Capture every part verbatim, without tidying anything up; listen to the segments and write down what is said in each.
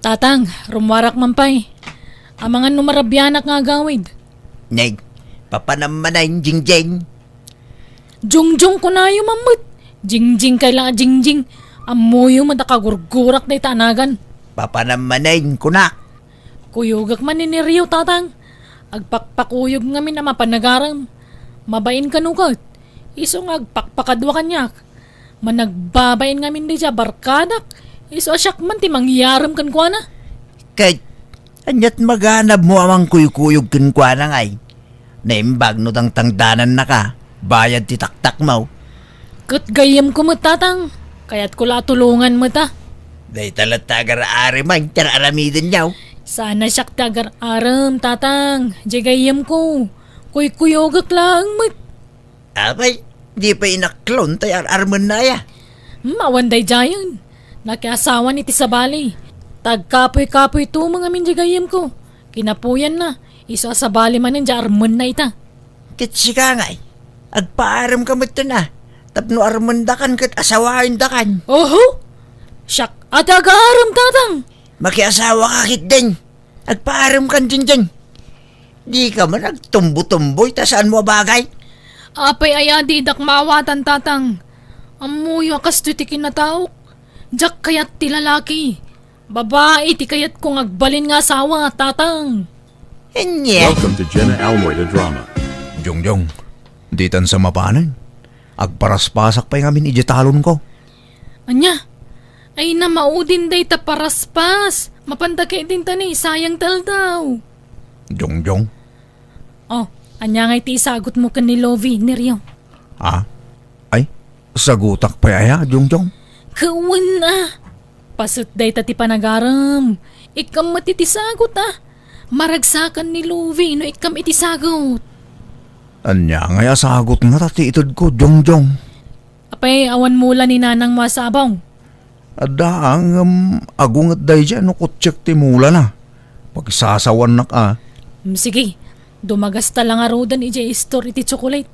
Tatang, rummuarak man pay. Amangan no marabianak nga agawid. Neng, papanam manen, Jingjing? Jongjong kunayo man met. Jingjing kay la a jingjing. Ammoyo met a kagurgurak dayta a nagan. Papanam manen, kunak. Kuyogek man ni Nerio, Tatang. Agpakpakuyog ngamin a mapan agarem. Mabain kano ket. Isu nga agpakpakadua kaniak. Managbabain ngamin daydiay a barkadak. Isu a siak man ti mangyarem kenkuana. Ket, aniat maganabmo a mangkuykuyog kenkuana ngay? Naimbag no tangtangdanannaka, bayad ti taktakmo. Ket gayyemko met, Tatang. Kayatko la a tulongan met a. Dayta latta agar-arem ti ar-aramidenyo. Saan a siak ti agar-arem, Tatang. Diay gayyemko. Kuykuyogek laeng met. Apay, di pay inaklon tay ar-armenna aya? Hmm, awan daydiayen. Nakiasawan iti sabali. Tagkapuy-kapuy tumeng amin diay gayyemko. Kinapuyanna, isu a sabali manen diay armenna ita. Ket sika ngay, agpaaremka metten a, tapno armendakan ket asawaendakan. Oho! Siak a ti agarem, Tatang! Makiasawaka ketdin. Agpaaremkan, Jingjing. Dika man agtumbotumboy ta saanmo a bagay. Apay aya didak maawatan, Tatang? Ammoyo a kastoy ti kinataok. Diak kayat ti lalaki. Babai ti kayatko nga agbalin nga asawa, Tatang. Ania? Welcome to Jenna Almoy the Drama. Jongjong, ditan sa mapanen. Agparaspasak pay ngamin idiay talonko. Ania? Ay, na maudin dayta paraspas. Mapanda ketdin ta ni, sayang ti aldaw. Jongjong. Oh, ania ngay ti isagutmo ken ni Lovie, Nerio? Ah? Ay, sagutak pay aya, Jongjong? Kawen a. Paset dayta ti panagarem. Ikkam met iti sagut a. Maragsakan ni Lovie no ikkam iti sagut. Ania ngay a sagutna ta ti itedko, Jongjong? Apay, awan mula ni nanangmo a sabong? Adda, ngem agunget daydiay no kutsiek ti mulana. Pagsasawannak a. Mm, sige, dumagasta la ngaruden idiay istor iti tsokolit.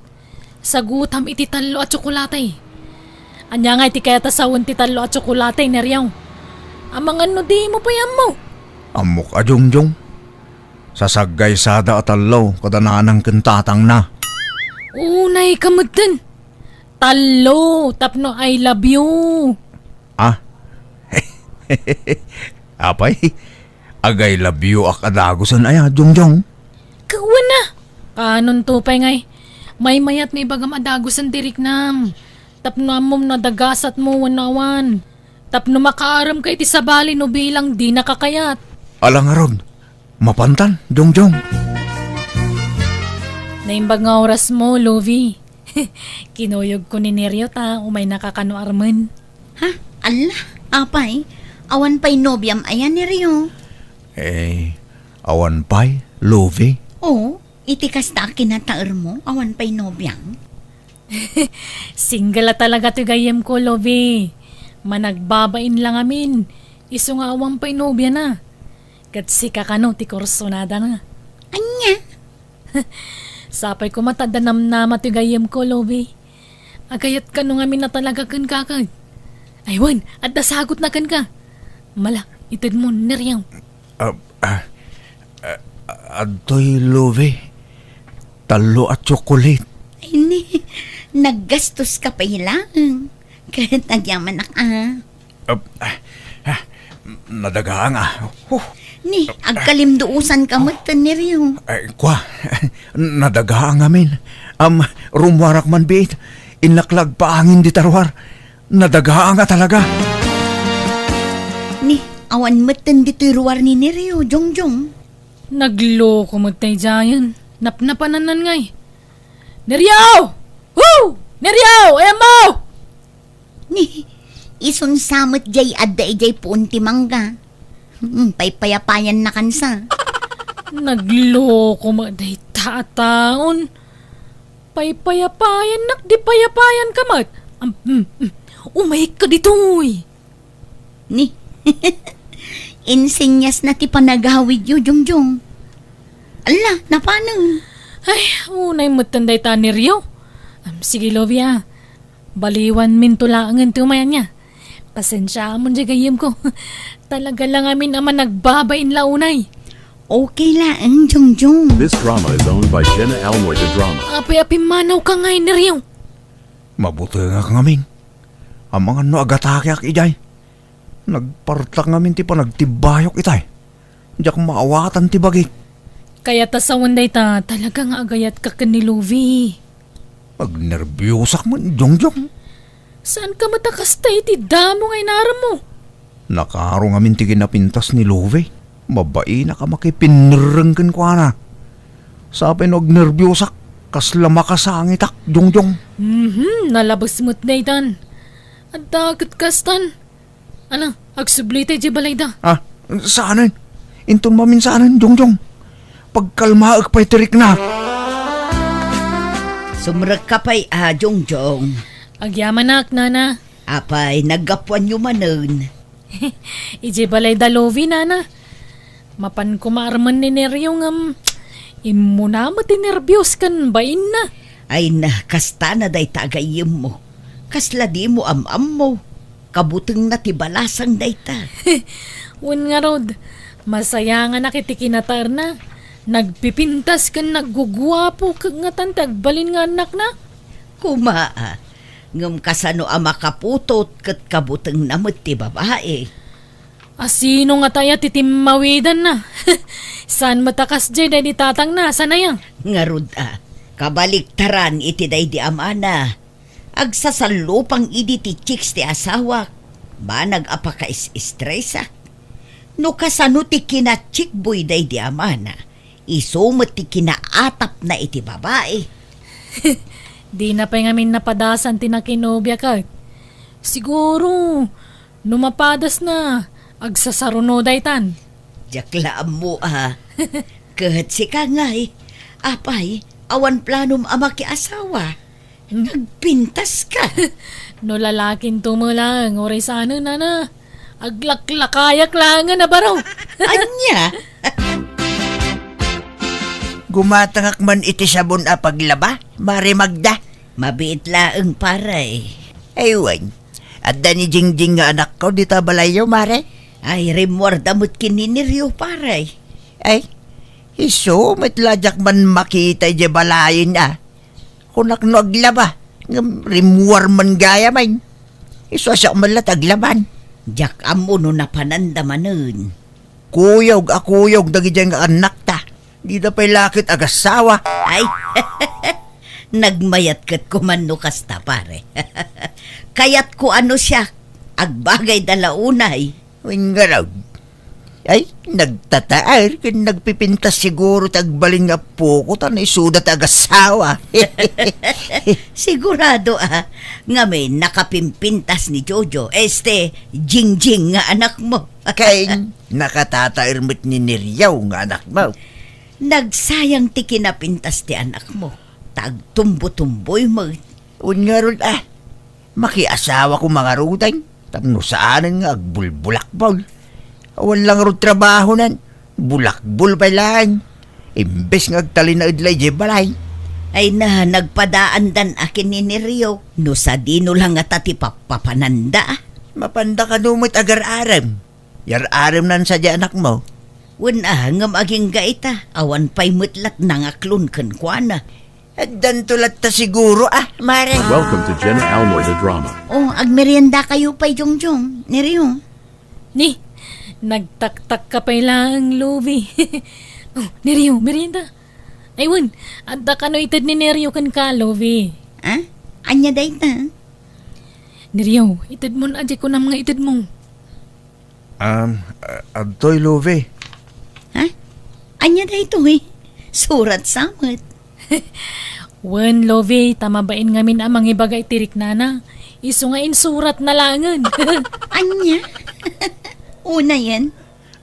Sagutam iti tallo a tsokolate. Ania ngay ti kayat a sawen ti tallo a tsokolate, Nerio? Amangan no dimo pay ammo. Ammok a, Jongjong. Sasaggaysada a tallo kada nanang ken tatangna. Unay ka metten. Tallo, tapno I love you. Ah? Apay, ag-I love you ak a dagusen aya, Jongjong? Kawen a! Kaanonto pay ngay? Maymayat no ibagam a dagusen ti riknam. Tapno ammom no adagasatmo wenno awan. Tapno makaarem ka iti sabali no bilang dinaka kayat. Ala ngarud, mapantan, Jongjong. Naimbag nga orasmo, Lovie. Kinuyogko ni Nerio ta umaynaka kano armen. Ha? Alla, apay, awan pay nobiam aya, Nerio? Eh, awan pay, Lovie? Oo, iti kasta a kinataermo, awan pay nobiam? Single a talaga ti gayyemko, Lovie. Managbabain la ngamin. Isu nga awan pay nobiana. Ket sika kano ti kursunadana. Ania? Sapay koma ta adda namnama ti gayyemko, Lovie. Agayat kano ngamin a talaga kenka ket. Ay wen, adda sagutna kenka. Mala, itedmo, Nerio. Ah, ah, ah, adtoy, Lovie. Tallo a tsokolit. Ay ni, naggastoska pay laeng. Ket agyamanak a. Ah, ah, ah, nadagaang a. Huh. Ni, agkalimduosanka met ken Nerio. Ay, kua, nadagaang amin. Am, rummuarak man biit. Innak la agpaangin dita ruar. Nadagaang a talaga. Ni, awan metten ditoy ruar ni Nerio, Jongjong. Nagloko met daydiayen. Napnapanannan ngay. Nerio! Woo! Nerio! Ayan mo! Ni, isun sa met jay adda idiay puon ti mangga. Hmm, paypayapayannakan sa. Nagloko met dayta a taon. Paypayapayannak, di payapayanka met. Am, mm, mm. Umayka ditoy. Ni, insinyasna ti panagawidyo, Jongjong. Alla, napanen. Ay, unay metten dayta, Nerio. Am, sige, Lovie a. Baliwanminto laengen ti umay ania. Pasensiaam diay gayyemko. Talaga la ngamin a managbabain la unay. Okay laeng, Jongjong. This drama is owned by Jenna Almoy the Drama. Apay a pimmanawka ngay, Nerio? Mabutengak ngamin. Amangan no agatakeak idiay. Nagpartak ngamin ti panagtibbayok itay. Diak maawatan ti bagik. Kayat a sawen dayta, talaga nga agayatka ken ni Louie. Agnerbiosak man, Jongjong. Saanka met a kasta iti damo nga inaremmo? Nakaro ngamin ti kinapintas ni Louie. Mabainak a makipinnerreng kenkuana. Sapay no agnerbiosak, kasla makasangitak, Jongjong. Mhm, nalabes met daytan. Adda ket kastan. Ala, agsubli tay diay balayda. Ah, saanen? Inton maminsanen, Jongjong. Pagkalmaek pay ti rikna. Sumrekka pay a, Jongjong. Agyamanak, nana. Apay, naggapuanyo manen? Idiay balayda Louie, nana. Mapan koma armen ni Nerio ngem immuna met ti nerbios ken bainna. Ay na, kastana dayta a gayyemmo. Kasla dimo am-ammo. Kabutengna ti balasang dayta. Wen ngarud, masayanganak iti kinataerna. Nagpipintas ken nagguguapo ket ngatan ti agbalin nga annakna. Koma, a, ngem kasano a makaputot ket kabutengna met ti babai? A, sino ngata aya ti timmawidanna? Saan met a kasdiay daydi tatangna, saan aya? Ngarud a, kabaliktaran iti daydi amana. Agsasallupang idi ti chicks ti asawak. Banag a pakais-estresak. No kasano ti kinachickboy daydi amana, isu met ti kinaatapna iti babai. Dina pay ngamin napadasan ti nakinobia ket. Siguro, no mapadasna, agsasaruno daytan. Diak la ammo a. Ket sika ngay, apay, awan planom a makiasawa? Nagpintaska. No lalakinto met laeng, uray saanen, nana. Aglaklakayak laengen a baro. Ania? Gumatangak man iti sabon a paglaba, Mare Magda. Mabiit laeng, pare. Ay wen, adda ni Jingjing nga anakko dita balayyo, Mare? Ay, rimmuarda met ken ni Nerio, pare. Ay, isu met la diak man makita idiay balayen a. Kunak no aglaba, ngem rimmuar man gayam. Isu a siak met la ti aglaban. Diak ammo no napananda manen. Kuyog a kuyog dagidiay nga annakta. Dida pay la ket agassawa. Ay, nagmayat ket koma no kasta, pare. Kayatko a no siak, agbagayda la unay. Wen ngarud, ay, nagtataer ken nagpipintas siguro ti agbalin nga apoko ta no isuda ti agassawa. Sigurado a, ngamin nakapimpintas ni Jojo, este, Jingjing nga anakmo. Ken nakatataer met ni Neriaw nga anakmo. Nagsayang ti kinapintas ti anakmo, ta agtumbotumboy met. Wen ngarud a, makiasawa koma ngaruden, tapno saanen nga agbulbulakbol. Awan la ngarud trabahonan, bulakbol pay laeng. Imbes nga agtalinaed la idiay balay. Ay na, nagpadaandan a ken ni Nerio, no sadino la ngata ti pappapananda. Mapanda kano met agar-arem. Yar-aremnan sadiay anakmo. Wen a, ngem agingga ita, awan pay met lat nangaklon kenkuana. Addanto latta siguro a, Mare. Welcome to Jenna Almoy the Drama. Oh, agmeriendakayo pay, Jongjong, Nerio. Ni, nagtaktakka pay laeng, Louie. Oh, Nerio, merienda. Ay wen, adda kano ited ni Nerio kenka, Louie? Ah? Ania dayta? Nerio, itedmon a diay kunam nga itedmo. Um, a-, adtoy, Louie. Ha? Ania daytoy? Surat sa met. Wen, Louie, ta mabain ngamin a mangibaga iti riknana. Isu nga insuratna laengen. Ania? Unayen?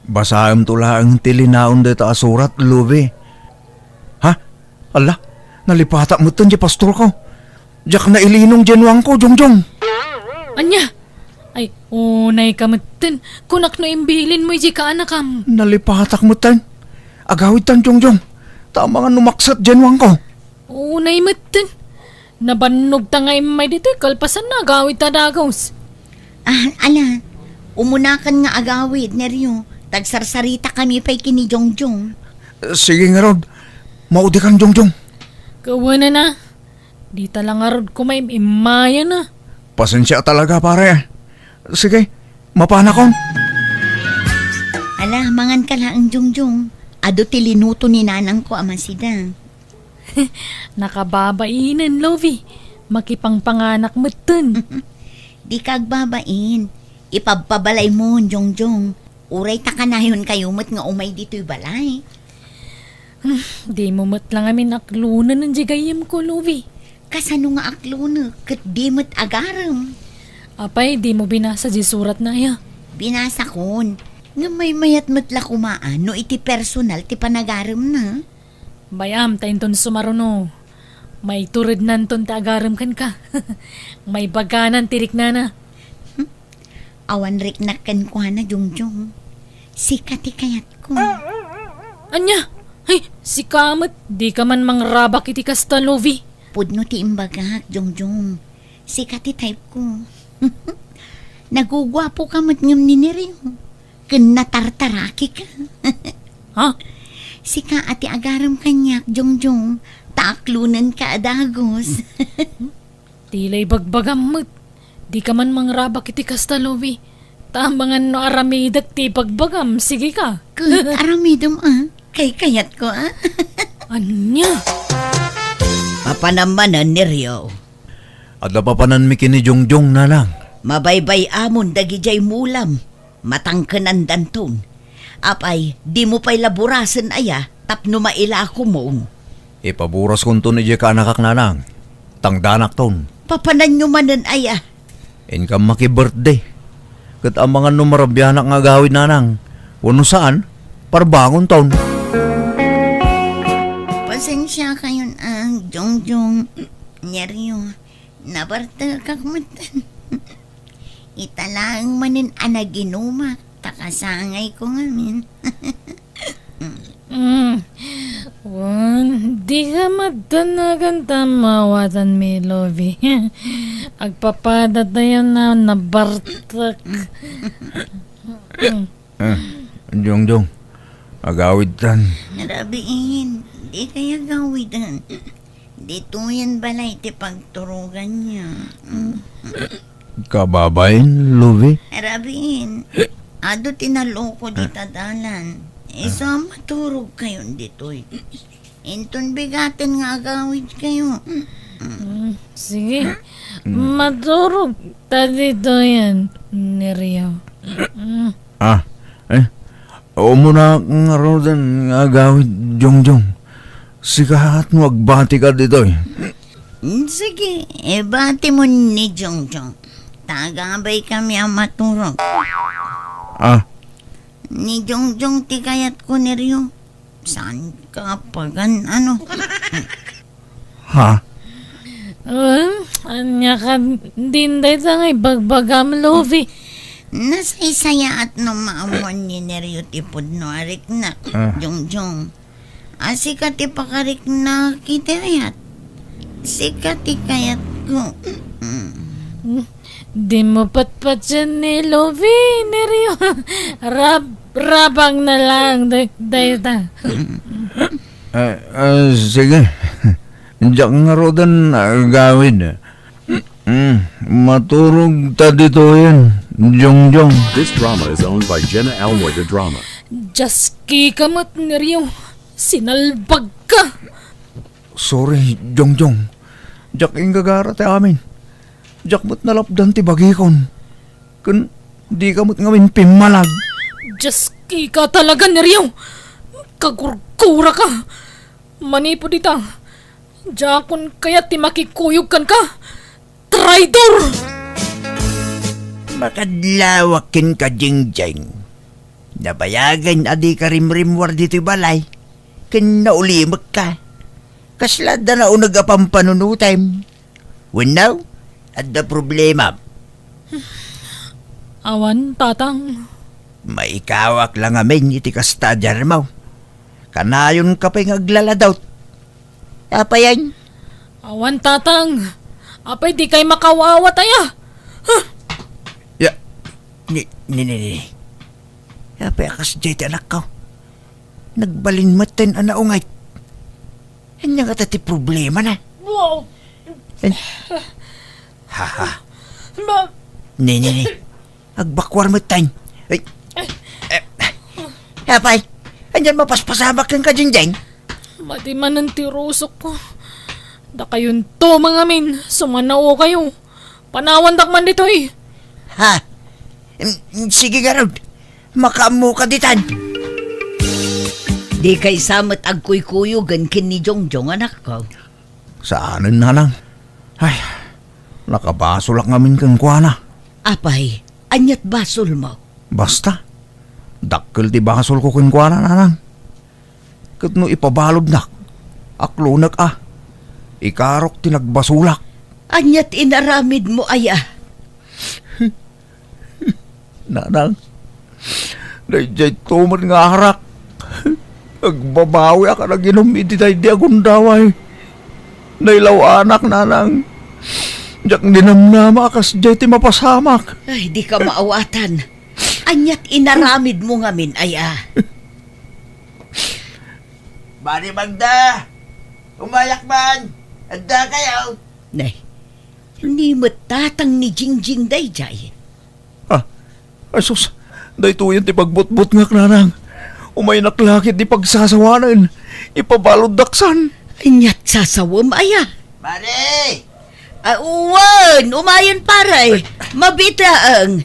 Basaemto laeng ti linaon dayta a surat, Louie. Ha? Ala, nalipatak metten diay pastorko. Diak nailinong diay nuangko, Jongjong. Ania? Ay, unayka metten. Kunak no imbilinmo idiay kaanakam. Nalipatak metten. Agawidtan, Jongjong. Ta amangan no makset diay nuangko. Unay metten. Nabannogta nga immay ditoy kalpasanna, agawidta dagus. Ah, ala, umunakan nga agawid, Neryo. Tagsarsaritakami pay ken ni Jongjong. Sige ngarud, maudikan, Jongjong. Kawenana, dita la ngarud koma im-immayan a. Pasensia talaga, pare. Sige, mapanakon. Ala, manganka laeng, Jongjong. Adu ti linuto ni nanangko a masida. Nakababainen, Lovie. Makipangpanganak metten. Dika agbabain. Ipabpabalaymo, Jongjong. Uray ta kanayonkayo met nga umay ditoy balay. Hmm, dimo met la ngamin aklonen diay gayyemko, Lovie. Kasano nga aklonek ket di met agarem? Apay, dimo binasa diay suratna aya? Binasakon. Ngem maymayat met la koma no iti personal ti panagaremna. Bay-am ta inton sumaruno, maiturednanton ti agarem kenka. Maibaganan ti riknana. Hmm? Awan riknak kenkuana, Jongjong. Sika ti kayatko. Ania? Ay, sika met, dika man mangrabak iti kasta, Lovie. Pudno ti imbagak, Jongjong. Sika ti type ko. Naguguapoka met ngem ni Neryo. Ken natartarakika. Ha? Sika a ti agarem kaniak, Jongjong, ta aklonenka a dagus. Ti la ibagbagam met. Dika man mangrabak iti kasta, Lovie. Ta amangan no aramidek ti ibagbagam, sige ka. Ket aramidem a, kaykayatko a. Ania? Papanam manen, Neryo. Adda papananmi ken ni Jongjong, nanang. Mabaybay-amon dagidiay mulam. Matangkenandanton. Apay, dimo pay la burasen aya tapno mailakomon? Ipaburaskonton idiay kaanakak, nanang. Tangdanakton. Papananyo manen aya? Inkam maki-birthday. Ket amangan no marabianak nga agawid, nanang. Wenno saan, parbangonton. Pasensiakayon a, Jongjong, Neryo. Nabartekak met. Ita laeng manen a naginumak, ta kasangayko ngamin. Mm. Wen, dika madanagan ta maawatanmi, Lovie. Agpapadatayo a nabartek. Mm. Ah, Jongjong, agawidtan. Rabiin, dikay agawiden. Ditoyen balay ti pagturoganyo. Kababain, Lovie? Rabiin, adu ti naloko dita dalan. Isu a maturogkayon ditoy. Inton bigaten nga agawidkayo. Mm, sige. Mm. Maturog ta ditoyen, Neryo. Mm. Ah, eh, umuna ngaruden nga agawid, Jongjong. Sika no agbatika ditoy. Mm, sige, ibatimon ni Jongjong. Ta agabaykami a maturog. Ah. Ni Jongjong ti kayatko, Neryo. Saan ka pagan, ano? Ha? Um, ania ka din dayta nga ibagbagam, Lovie? Nasaysayaat no maammuan ni Neryo ti pudno a riknak, Ah. Jongjong. A, sika ti pakariknak iti ayat. Sika ti kayatko. Mm. Dimo patpatien ni Lovie, Neryo. Rab-, rabang na lang, day-, dayta. Ah, ah, sige. Diak ngaruden agawid. Mm, maturog ta ditoyen, Jongjong. This drama is owned by Jenna Almoy, the drama. Dios, kika met, Neryo. Sinalbag ka. Sorry, Jongjong. Diak inggagara ti amin. Diak met nalapdan ti bagikon. Ken dika met ngamin pimmalag. Dios, kika talaga, Neryo. Kagurgura ka. Manipud ita, diakon kayat ti makikuyog kenka. Traidor! Makadlawak kenka, Jingjing. Nabayagen a dika rimrimmuar ditoy balay, ken naulimekka. Kasla adda nauneg a pampanunotem. Wenno, adda problema? Awan, Tatang. Maikawak la ngamin iti kasta a diarmo. Kanayonka pay nga aglaladot. Apayen? Awan, Tatang. Apay, dikay makawawa, taya? Huh! Ya, Ni, ni, ni. Apay a kasdiay ti anakko? Nagbalin metten a naungay. Ania ngata ti problemana? Wow! Eh. Ha, ha. Ma- Ni, ni, ni. Agbakuar metten. Ay. Eh. Apay, anian mapaspasamak kenka, Jingjing? Madi manen ti rusokko. Dakayonto mangamin, sumanaokayo. Panawandak man ditoy. Ha? Mm, sige ngarud. Makaammoka ditan. Dika sa met agkuykuyogen ken ni Jongjong, anakko. Saanen, nanang. Ay, nakabasolak ngamin kenkuana. Apay, aniat basolmo? Basta, dakkel ti basolko kenkuana, nanang. Ket no ipabaludnak, aklonek a. Ikarok ti nagbasolak. Aniat inaramidmo aya? Nanang, daydiay to met nga arak. Agbabawiak a naginum iti daydi a gundaway. Nailaw-anak, nanang. Diak ninamnama a kasdiay ti mapasamak. Ay, dika maawatan. Aniat inaramidmo ngamin aya? Mari Magda! Umayak man! Adda kayo! Nay, ni met tatang ni Jingjing daydiay. Ah, ay sus, daytoyen ti pagbutbutngak, nanang. Umaynak la ket di pagsasawanen. Ipabaluddak san. Aniat sasawem aya? Mari! Ah, wen, umayen, pare. Ay. Mabiit laeng.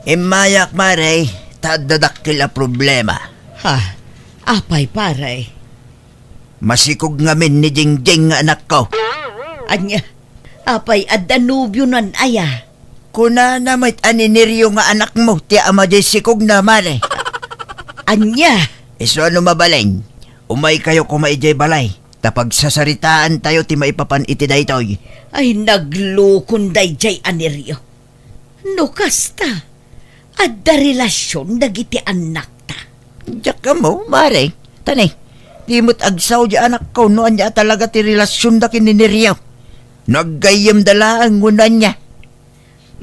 Immayak, mare, ta adda dakkel a problema. Ha? Apay, pare? Masikog ngamin ni Jingjing nga anakko. Ania? Apay, adda nobionan aya? Kunana met a ni Nerio nga anakmo ti ama diay sikogna, mare. Ania? Isu a no mabalin, umaykayo koma idiay balay, ta pagsasaritaantayo ti maipapan iti daytoy. Ay, naglukon daydiay a Nerio. No kasta, adda relasion dagiti annakta? Diak ammo, mare. Ta ni, di met agsao di anakko no ania a talaga ti relasionda ken ni Nerio. No aggayyemda laeng wenno ania.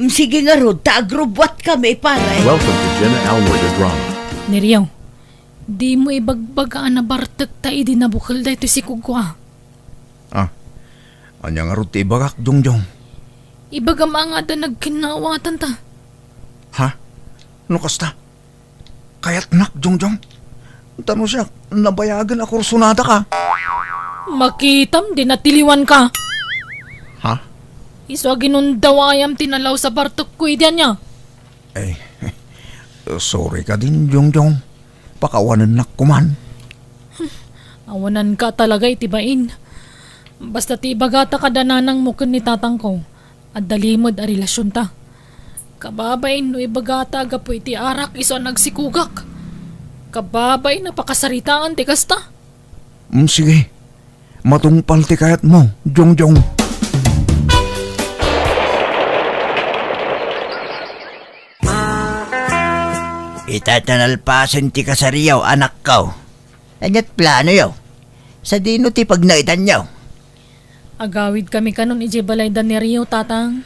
Mm, sige ngarud, ta agrubbuatkami, pare. Welcome to Jenna Almoy the Drama. Nerio, dimo ibagbaga a nabartekta idi nabukel daytoy sikogko a. Ah, ania ngarud ti ibagak, Jongjong? Ibagam a nga adda nagkinnaawatanta. Ha? No kasta? Kayatnak, Jongjong? Ta no siak, nabayagen a kursunadaka. Makitam, di natiliwanka. Ha? Isu a ginundawayam ti nalaus a bartekko idi ania. Ay, sorry ka din, Jongjong. Pakawanennak koman. Awananka talaga iti bain. Basta ti ibagata kada nanangmo ken ni tatangko, adda limed a relasionta. Kababain no ibagata a gapu iti arak isu a nagsikogak. Kababain a pakasaritaan ti kasta. Mm, sige. Matungpal ti kayatmo, Jongjong. Ita ta nalpasen ti kasariyo, anakko. Aniat planoyo? Sadino ti pagnaetanyo? Agawidkami kanon idiay balay da Nerio, tatang.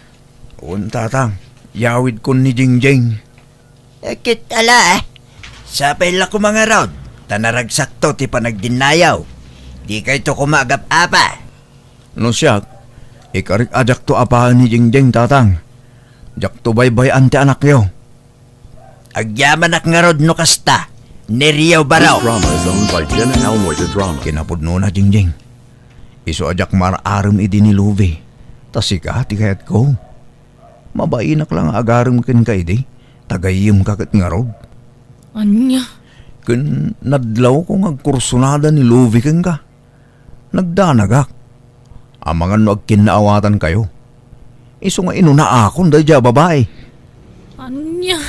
Wen, tatang. Yawidkon ni Jingjing. Eh, ket ala, eh. Sapay la koma ngarud, ta naragsakto ti panagdinnayaw. Dikayto koma agap-apa. No siak, ikarik a diakto apaen ni Jingjing, tatang. Diakto baybay-an ti anakyo. Agyamanak ngarud no kasta, Nerio Baro. This drama is owned by Jen and Elroy the Drama. Kinapudnona, Jingjing. Isu a diak maar-arem idi ni Luby. Ta sika ti kayatko. Mabainak la nga agarem kenka idi, ta gayyemka ket ngarud. Ania? Ken nadlawko nga agkursunada ni Luby kenka. Nagdanagak. Amangan no agkinnaawatankayo. Isu nga inunaakon daydiay a babai. Ania?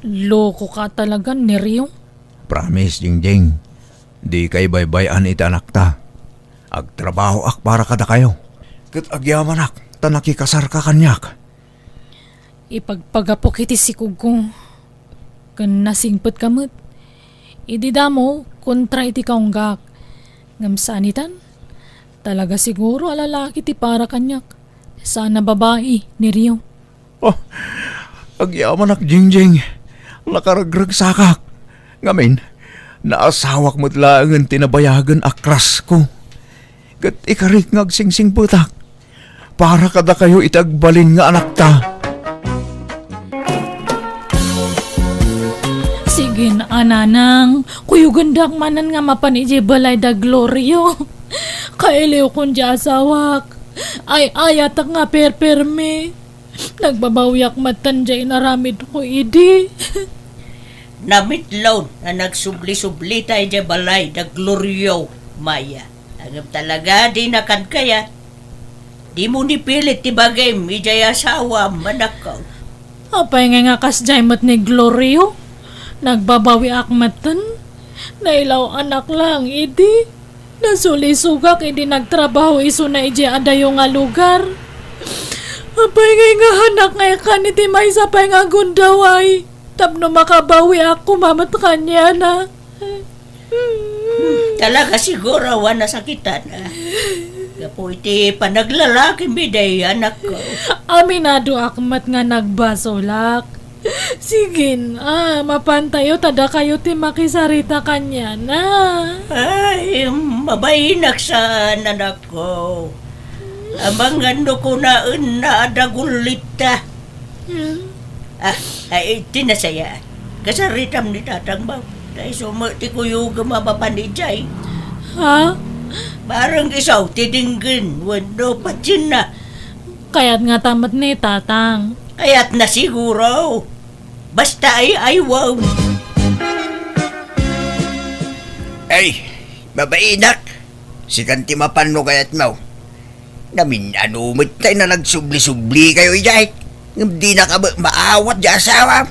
Lokoka talaga, Nerio. Promise, Jingjing. Dika ibaybay-an iti anakta. Agtrabahoak para kadakayo. Ket agyamanak ta nakikasarka kaniak. Ipagpagapok iti sikogko. Ken nasingpetka met. Idi damo, kontra iti kaunggak. Ngem saanitan, talaga siguro a lalaki ti para kaniak. Saan a babai, Nerio. Oh, Agyamanak, Jingjing. Nakaragragsakak. Ngamin, naasawak met laengen ti nabayagen a crush ko. Ket ikarik nga agsingsingpetak para kadakayo iti agbalin nga anakta. Sige, a nanang, kuyogendak manen nga mapan idiay balay da Glorio. Kailiwkon diay asawak. Ay-ayatek nga perpermi. Nagbabawiak metten diay inaramidko idi. Namitlon a nagsubli-sublita idiay balay da Glorio, Maya. Ngem talaga dina kayat. Dimo ni pilit ti bagim idiay asawam, anakko. Apay ngay nga kasdiay met ni Glorio? Nagbabawiak metten. Nailaw-anak laeng idi. Nasulisogak idi nagtrabaho isuna idiay adayo nga lugar. Apay ngay nga hanak nga ikkan iti maysa pay nga gundaway tapno makabawiak koma met kaniana. Hmm, talaga siguro a nasakitan, ah. Gapu iti panaglalakim idi, anakko. Aminadoak met nga nagbasolak. Sige, a, mapantayo ta dakayo ti makisarita kaniana. Ay, mabainak saan, anakko. Amangan no kunaenna a dagullitta. Hmm. Ah, ay, ti nasaya. Kasaritam ni tatang mo. Ta isu met ti kuyogem a mapan idiay. Ha? Bareng isu ti denggen wenno patienna. Kayatna ta met ni tatang. Kayatna siguro. Basta ay-aywem. Ay, mabainak. Sikan ti mapan no kayatmo. Namin-ano met tay nga nagsubli-sublikayo idiay. Ngem dinaka met maawat ti asawam.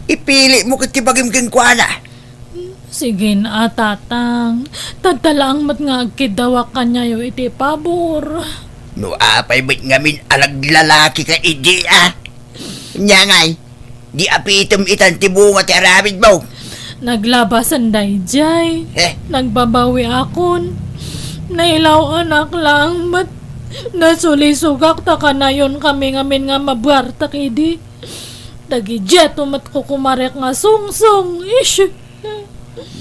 Ipilit mo ket ti bagim kenkuana. Sige a, tatang. Tadta laeng met nga agkiddawak kaniayo iti pabor. No apay met ngamin a naglalakika idi, a? Ania ngay, di apitem itan ti bunga ti aramidmo. Naglabasen daydiay. Eh? Nagbabawiakon. Nailaw-anak laeng met. Nasulisogak ta kanayonkami ngamin nga mabuartek idi. Dagidiay met kukumarek nga sungsong. Ish!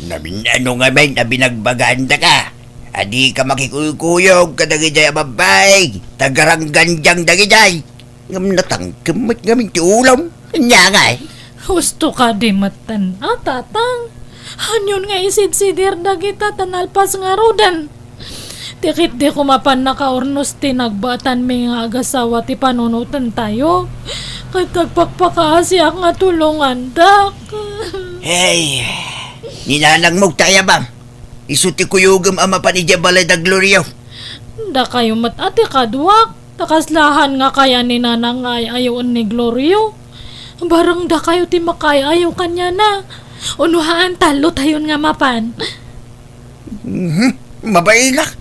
Namin-ano ngamin a binagbagandaka a dika makikuykuyog kadagijay a babbai, ta garanggandiang dagijay. Ngem natangkem met ngamin ti ulom. Ania ngay? Husto kadi metten a, tatang. Hanyon nga isidsidir dagita ta nalpas ngaruden. Ti ketdi koma pannakaurnos ti nagbaetanmi nga agasawa ti panunotentayo. Ket agpakpakaasiak nga tulongandak. Hey, ni nanangmo ti ayabam. Isu ti kuyogem a mapan idiay balay da Glorio. Dakayo met a ti kaduak. Ta kasla haan nga kaya ni nanang nga ay-ayoen ni Glorio. Bareng dakayo ti makaay-ayo kaniana. Uno haan, tallotayon nga mapan. Mhm. Mabainak.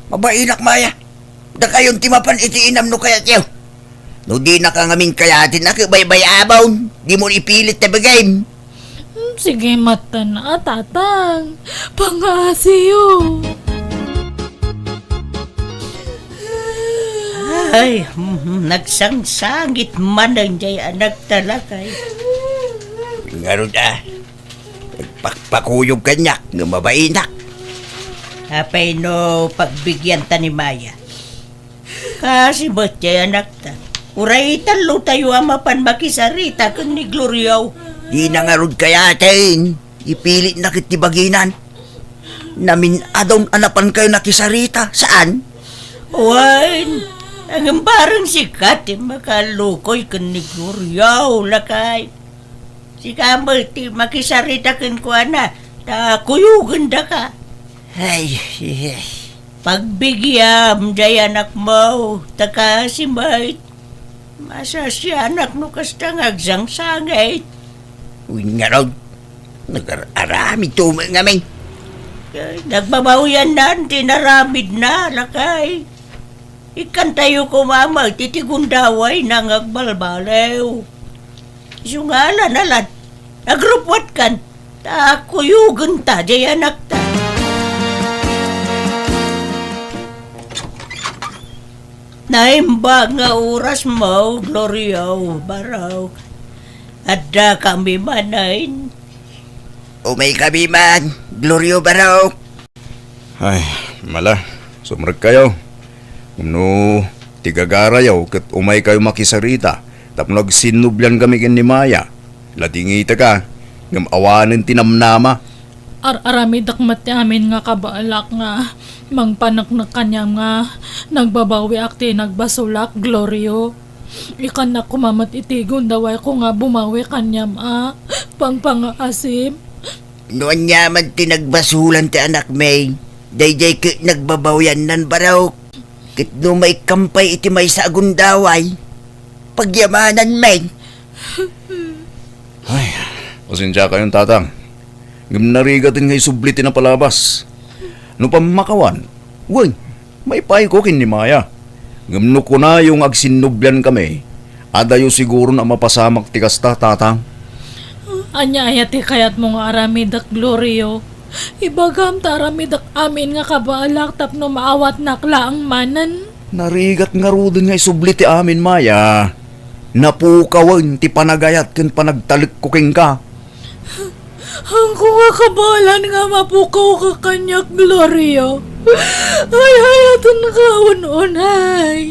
Mabainak, Maya. Dakayon ti mapan iti inam no kayatyo. No dinaka ngamin kayaten a ket baybay-abon, dimo ipilit ti bagim. Hmm, sige metten a, tatang. Pangaasiyo. Ay, mhm, nagsangsangit manen diay anakta, lakay. Ngarud a, agpakpakuyog kaniak nga mabainak. Apay no pagbigianta ni Maya? Kaasi met diay anakta. Uray tallotayo a mapan makisarita ken ni Glorio. Dina ngarud kayaten. Ipilitna ket ti baginan. Namin-adon a napankayo nakisarita, saan? Wen, ngem bareng sika ti makalukoy ken ni Glorio, lakay. Sika met ti makisarita kenkuana, ta kuyogendaka. Ay, ay, ay. Pagbigiam diay anakmo, ta kaasi met. Masasianak no kasta nga agsangsangit. Wen ngarud, nagar-aramidto met ngamin. Ay, nagbabawiannan ti inaramidna, lakay. Ikkantayo koma met iti gundawayna nga agbalbaliw. Isu nga alan-alan, agrupwatkan, ta kuyogenta diay anakta. Naimbag nga orasmo, Glorio, barok. Adda kami manen. Umay kami man, Glorio Barok. Ay, mala, sumrekkayo. No ti gagarayo ket umaykayo makisarita tapno agsinnublian kami ken ni Maya. Ladingitaka, ngem awanen ti namnama. Ar-aramidek met ti amin nga kabaelak nga mangpaneknek kaniam nga nagbabawiak ti nagbasolak, Glorio. Ikannak koma met iti gundawayko nga bumawi kaniam a pangpangaasim. No ania man ti nagbasolan ti anakmi, daydiay ket nagbabawiannan, Barok. Ket no maikkan pay iti maysa a gundaway, pagyamananmi. Ay, pasensiakayon, Tatang. Ngem narigaten nga isubli ti napalabas. No pammakawan, wen, maipayko ken ni Maya. Ngem no kunayo nga agsinnublian kami, adayo siguron a mapasamak ti kasta, Tatang. Ania aya ti kayatmo nga aramidek, Glorio? Ibagam ta aramidek amin nga kabaelak tapno maawatnak laeng manen. Narigat ngaruden nga isubli ti amin, Maya. Napukawen ti panagayat ken panagtalekko kenka. Haanko nga kabaelan nga mapukawka kaniak, Glorio. Ay, hayatenka un-unay.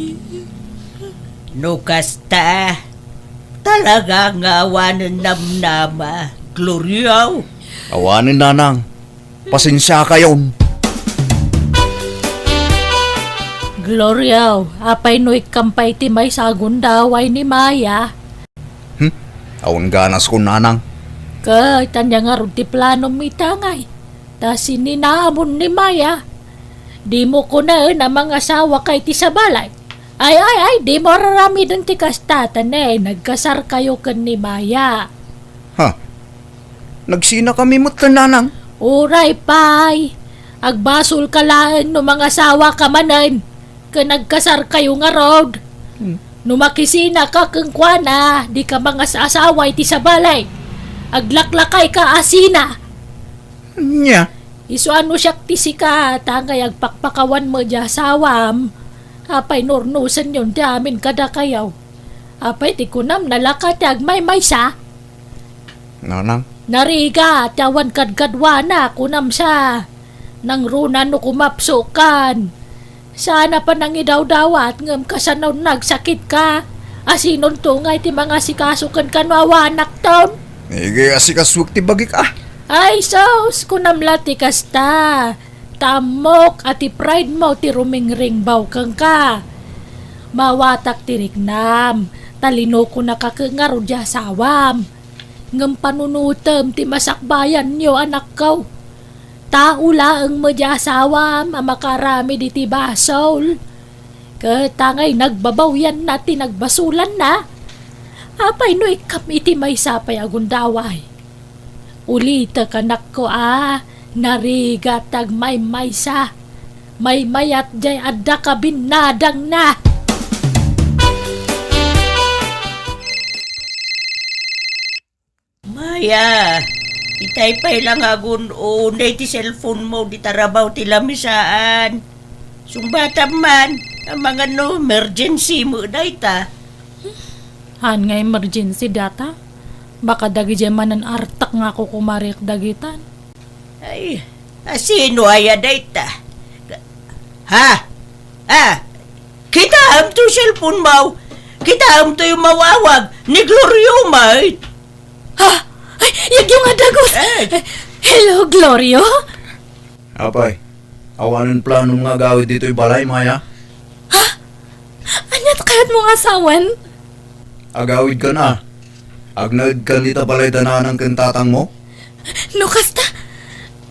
No kasta, talaga nga awanen namnama, Glorio. Awanen, Nanang. Pasensiakayon. Glorio, apay no ikkan pay ti maysa a gundaway ni Maya? Hmm? Awan ganaskon, Nanang. Ket ania ngarud ti planom ita ngay? Ta sininamon ni Maya. Dimo kunaen a mangasawaka iti sabali. Ay, ay, ay, dimo ar-aramiden ti kasta, ta ne, nagkasarkayo ken ni Maya. Ha? Nagsinakami met, Nanang. Uray pay. Agbasolka laeng no mangasawaka manen ken nagkasarkayo ngarud. Hmm. No makisinaka kenkuana, dika mangas-asawa iti sabali. Aglaklakayka a sina. Ania? Isu a no siak ti sika, ta ngay agpakpakawan met diay asawam. Apay no urnosenyon ti amin kadakayo? Apay ti kunam, nalaka ti agmaymaysa? Nanang. Narigat ti awan kadkaduana, kunam sa. Nangruna no kumapsokan. Saan a panangidawdawat ngem kasano nagsakitka? Asinonto ngay ti mangasikaso kenka no awanakton? Igasikasoek ti bagik a. Ay sus, kunam la ti kasta. Ta ammok a ti pride mo ti rumingringbaw kenka. Maawatak ti riknam, ta linokonaka ket ngarud diay asawam. Ngem panunotem ti masakbayanyo, anakko. Tao laeng met diay asawam a makaaramid iti basol. Ket ta ngay nagbabawianna ti nagbasolanna. Apay no ikkam iti maysa pay a gundaway? Ulitek, anakko, a, narigat ti agmaymaysa. Maymayat diay adda kabinnadangna. Maya, itay pay la nga agun-unay ti cellphone mo, di tarabaw ti lamisaan. Sungbatam man, amangan no emergency mo dayta. Haan nga emergency data? Baka dagidiay manen artek nga kukumarik dagitan. Ay, asino aya dayta? Ha? Ah, kitaem to cellphone mo? Kitaem to yung mawawag ni Glorio May? Ha? Ay, yagyo nga dagus! Eh. Hello, Glorio? Apay, awanen planom nga agawid ditoy balay, Maya? Ha? Ania ti kayatmo nga sawen? Agawidkan a. Agnaedkan ita balay da nanang ken tatangmo? No kasta,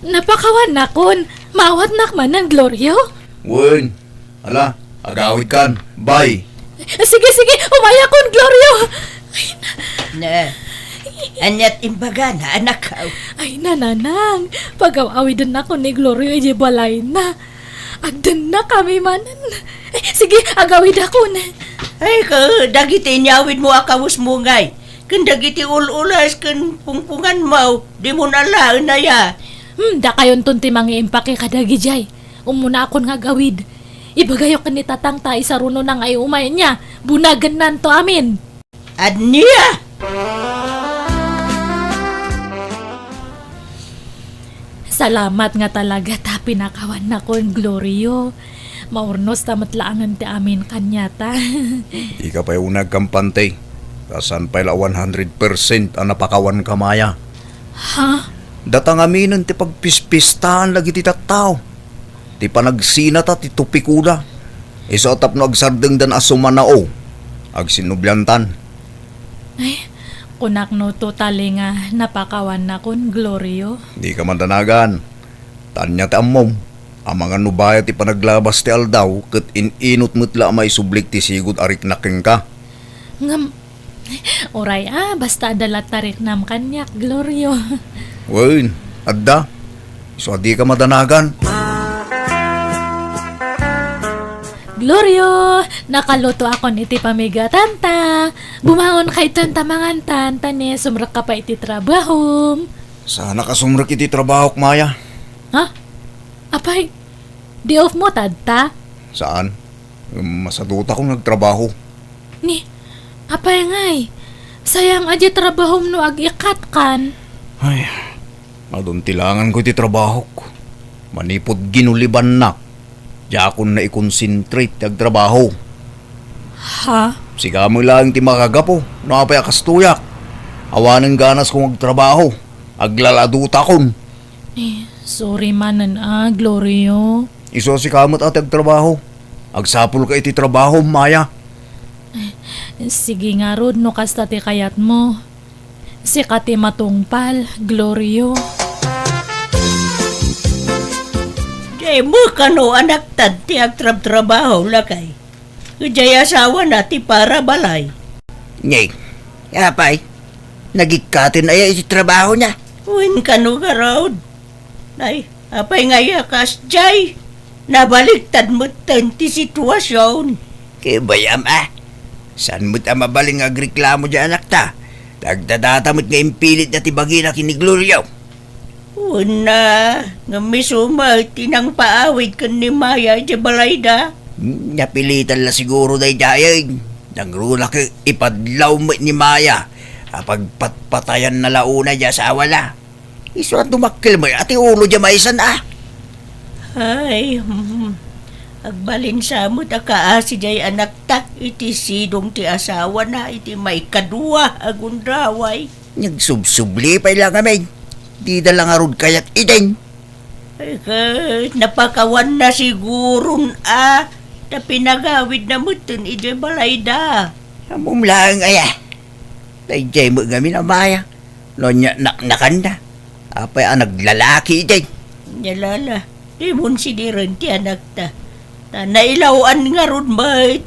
napakawanakon. Maawatnak manen, Glorio? Wen. Ala, agawidkan. Bye. Sige, sige, umayakon, Glorio. Ay, na- Ne, aniat imbagana, anak? Ay, nanang, pagaw-awidennakon ni Glorio idiay balayna. Agdennakami manen. Eh, sige, agawidakon. Ay, ka, dagiti inyawidmo a kawesmo ngay, ken dagiti ul-ules ken pungpunganmo, dimon alaen aya? Hmm, dakayonton ti mangiimpake kadagidiay. Ummunakon nga agawid. Ibagayo ken ni Tatang ta isarunona nga iumay, ania, bunagennanto amin. Ania? Talamat nga talaga ta pinakawannakon, Glorio. Maurnos ta met laangen ti amin kaniata. Dika pay unay agkampante. Ta saan pay la one hundred percent a napakawanka, Maya? Ha? Data ngaminen ti pagpispistaen dagiti tattao. Ti panagsinata ti tupikoda. Isu a tapno agsardengdan a sumanao. Agsinnubliantan. Ay, kunakno totally nga napakawannakon, Glorio. Dika madanagan. Ta ania ti ammom, amangan no bayat ti panaglabas ti aldaw ket in-inut met la a maisublik ti sigud a riknak kenka. Ngem, uray a, basta adda latta riknam kaniak, Glorio. Wen, adda. Isu a dika madanagan. Glorio, nakalutoakon iti pamigatan ta. Bumangonka itan ta mangantan, ta ne, sumrekka pay iti trabahom. Saanak a sumrek iti trabahok, Maya. Ha? Apay, day off mo ta adta? Saan? Masadutakon nga agtrabaho. Ni, apay ngay? Sayang a di trabahom no ag-ikatkan. Ay, adun ti langanko iti trabahok. Manipud ginulibannak, diakon naikonsentrate ti agtrabaho. Ha? Sika met laeng ti makagapu no apay a kastoyak. Awanen ganasko nga agtrabaho. Aglaladutakon. Eh, sorry manen a, Glorio. Isu a sika met a ti agtrabaho. Agsapulka iti trabaho, Maya. Sige ngarud no kasta ti kayatmo. Sika ti matungpal, Glorio. Dimo kano anakta ti agtrabtrabaho, lakay? Idiay asawana ti para balay. Ngay, apay, nagikkaten aya iti trabaho na? Wen kano garud. Ay, apay nga aya kasdiay? Nabaliktad metten ti situasion. Kabayam a. Saan met a mabalin nga agreklamo diay anakta? Tagdadata met nga impilitda ti bagina ken ni Glorio. Wen a, ngem isu met ti nangpaawid ken ni Maya idiay balayda. Hmm, napilitan la siguro daydiay. Nangruna ket ipadlaw met ni Maya a pagpatpatayanna la unay ti asawana. Isu a dumakkel met a ti ulo diay maysan a. Ay, hmm. Agbalin sa met a kaasi diay anakta iti sidong ti asawana iti maikadua a gundaway. Nagsubsubli pay la ngamin. Dida la ngarud kayat idin. Ay, ket napakawanna siguron a ta pinagawidna metten idiay balayda. Ammom laeng aya. Daydiay met ngamin a Maya. No ania naknakanna. Apay a naglalaki idin. Ania la, dimon sidiren ti anakta. Ta nailaw-an ngarud met.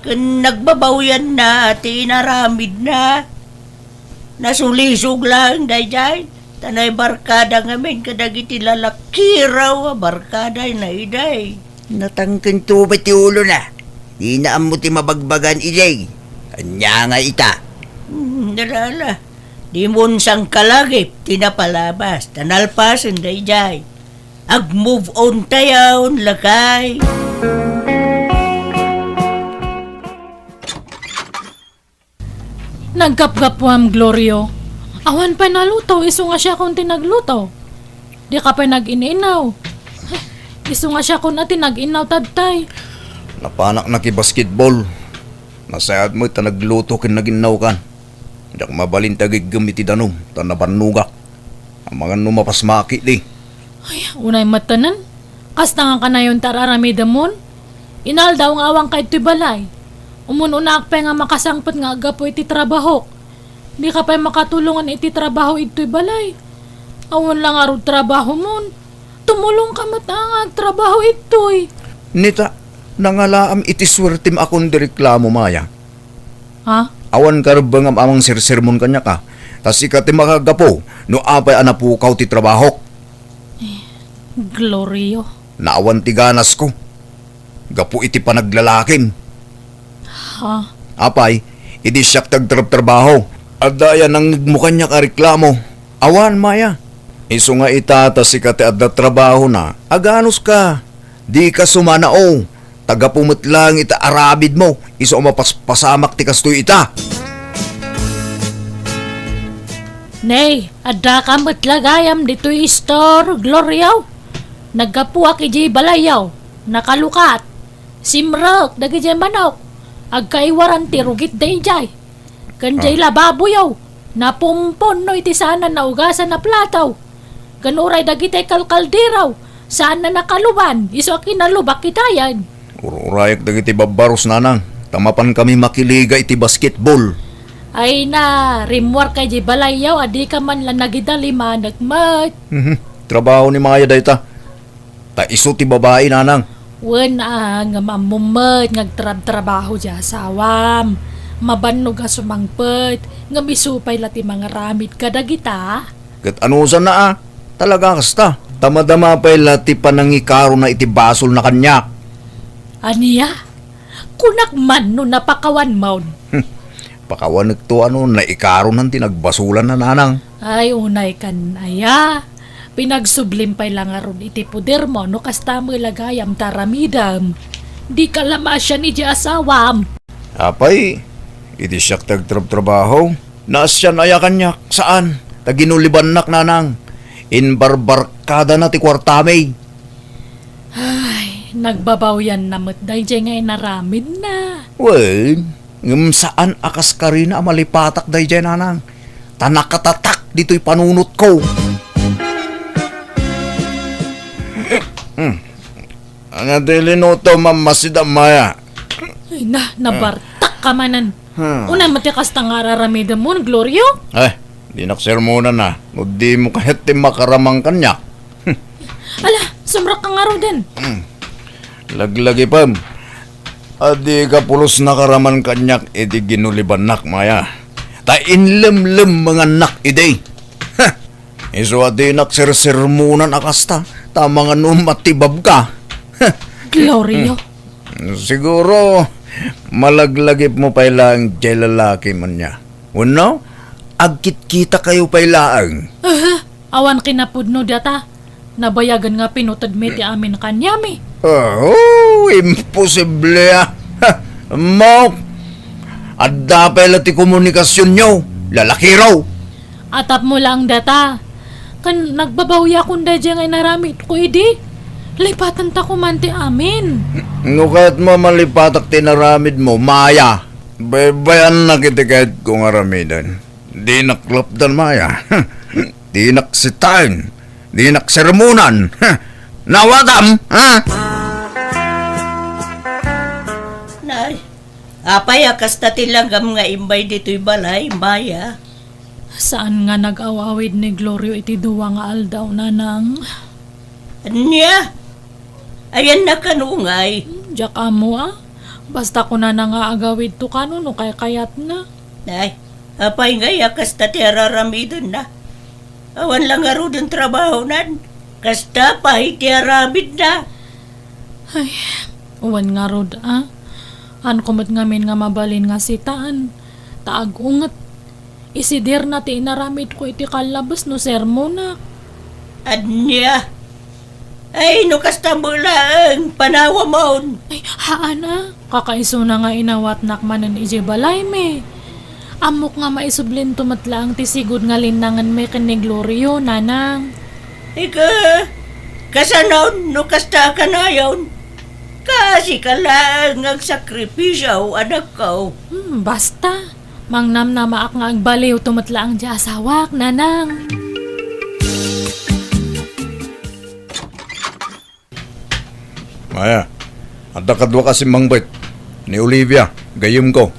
Ken nagbabawyanna ti inaramidna. Nasulisog laeng daydiay, ta naibarkada ngamin kadagiti lalakiraw a barkadana idiay. Natangken tubat ti ulona. Dina ammo ti mabagbagan idiay. Ania nga ita? Hmm, ala, ala. Dimon sangkalagip ti napalabas, ta nalpasen daydiay. Ag-move on tayon, lakay. Naggapgapuam, Glorio. Awan pay naluto, isu nga siakon ti nagluto. Dika pay nag-in-inaw. Isu nga siakon a ti nag-inaw, tadtay. Napanak nakibasketball. Nasayaat met ta nagluto ken nag-innawkan. Diak mabalin ti agiggem iti danum, ta nabannogak. Amangan no mapasmaki di. Ay, unay metten. Kasta nga kanayon ti ar-aramidemon? Inaldaw nga awanka itoy balay. Umun-unaak pay nga makasangpet nga aggapu iti trabahok. Dika pay makatulongan iti trabaho itoy balay. Awan la ngarud trabahomon. Tumulongka met a nga agtrabaho itoy. Nita, nangalaam iti suertem a kon di reklamo, Maya. Ha? Awan karebbengam a mangsersermon kaniak a, ta sika ti makagapu no apay a napukaw ti trabahok. Eh, Glorio. Naawan ti ganasko. Gapu iti panaglalakim. Ha? Apay, idi siak ti agtrabtrabaho. Adda aya nangngegmo kaniak a reklamo? Awan, Maya. Isu nga ita ta sika ti adda trabahona, aganuska. Dika sumanao. Ta gapu met laeng ita aramidmo, isu a mapaspasamak ti kastoy ita. Nay, addaka met la gayam ditoy istor, Glorio. Naggapuak idiay balayyo. Nakalukat. Simrek dagidiay manok. Agkaiwaran ti rugit daydiay. Ken diay Ah. lababoyo, napumponno iti saan a naugasan a plato. Ken uray dagiti kalkaldero, saan a nakaluban, isu a kinalubak itayen. Ur-urayak dagiti babbaros, nanang, ta mapankami makiliga iti basketball. Ay na, rimmuarka idiay balayyo, a dika man la nagidalimanek met. Mhm. Trabaho ni Maya dayta. Ta isu ti babai, nanang. Wen a, ngem ammom met nga agtrabtrabaho ti asawam. Mabannog a sumangpet, ngem isu pay la ti mangaramid kadagita. Ket anusanna a, talaga kasta. Ta madama pay la ti panangikarona iti basolna kaniak. Ania? Kunak man no napakawanmon. Hmm. Pakawanekto a no naikaronan ti nagbasolanna, nanang. Ay, unay kan aya. Pinagsublim pay la ngarud iti podermo no kasta met la gayam ti aramidem. Dika la maasian idiay asawam. Apay, iti siak ti agtrabtrabaho, naasian aya kaniak? Saan. Ta ginulibannak, nanang. Imbarbarkadana ti kuartami. Ay, nagbabawianna met daydiay nga inaramidna. Wen, ngem saan a kaskarina a malipatak daydiay, nanang. Ta nakatatak ditoy panunotko. Hmm. Ania ti linutom a masida, Maya? Ay na, nabartak ka manen. Hmm. Unay met ti kasta nga ar-aramidem mo, Glorio? Ay, dinak sermonan a. No dimo kayat ti makaramang kaniak. Ala, sumrekka ngaruden. Hmm. Laglagipem. A dika pulos nakaraman kaniak iti ginulibannak, Maya. Ta inlemlemmengannak idi. Ha! Isu a dinak sersermonan a kasta, ta mangano matibabka. Glorio. Hmm. Siguro, malaglagipmo pay laeng diay lalaki, ania. Wenno, agkitkitakayo pay laeng. Aha, awan kinapudno data. Nabayagen nga pinutedmi ti amin kaniami. Oh, imposible a. Ha, ammok. Adda pay la ti komunikasionyo, lalakiro. Atapmo laeng data. Ken nagbabawiakon daydiay nga inaramidko idi. Lipatenta koma ti amin. No kayatmo a malipatak ti inaramidmo, Maya. Baybayannak iti kayatko nga aramiden. Dinak lapdan, Maya. Dinak sitaen. Dinak sermonan. Nawatam, ha? Nay, apay a kasta ti langgam nga imbay ditoy balay, Maya? Saan nga nag-aw-awid ni Glorio iti dua nga aldaw, nanang. Ania? Ayanna kano ngay? Hmm, diak ammo a. Basta kunana nga agawidto kano no kaykayatna. Ay, apay ngay a kasta ti ar-aramidenna? Awan la ngaruden trabahonan. Kasta pay ti aramidna. Ay, wen ngarud a. Haanko met ngamin nga mabalin nga sitaen. Ta agunget. Isidirna ti inaramidko iti kallabes no sermonak. Ania? Ay, no kasta met laeng, panawamon. Ay, haan a. Kakaisuna nga inawatnak manen idiay balaymi. Ammok nga maisublinto met laeng ti sigud nga linnangenmi ken ni Glorio, nanang. Ika, kasanon no kasta a kanayon? Kaasika laeng nga agsakripisio, anakko. Hmm, basta. Mangnamnamaak nga agbaliwto met laeng ti asawak, nanang. Maya, adda kaduak a simmangbet. Ni Olivia, gayyemko.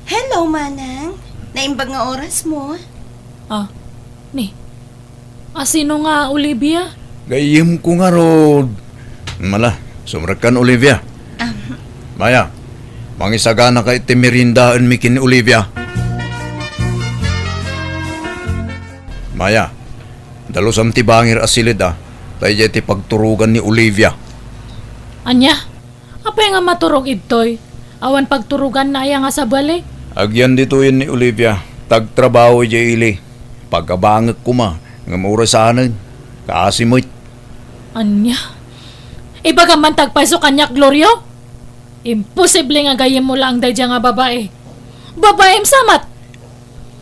Hello, Manang. Naimbag nga orasmo. Ah, ni. A, sino nga Olivia? Gayyemko ngarud. Mala, sumrekkan, Olivia. Ah. Maya, mangisaganaka iti meriendaenmi ken ni Olivia. Maya, dalusam ti bangir a siled a, ta idiay ti pagturogan ni Olivia. Ania? Apay nga maturog idtoy? Awan pagturoganna aya nga sabali? Agyan ditoyen ni Olivia, ta agtrabaho idiay ili. Pagabangek koma, ngem uray saanen. Kaasi met. Ania? Ibagam man ti agpayso kaniak, Glorio? Imposible nga gayyemmo laeng daydiay nga babai. Babaim sa met!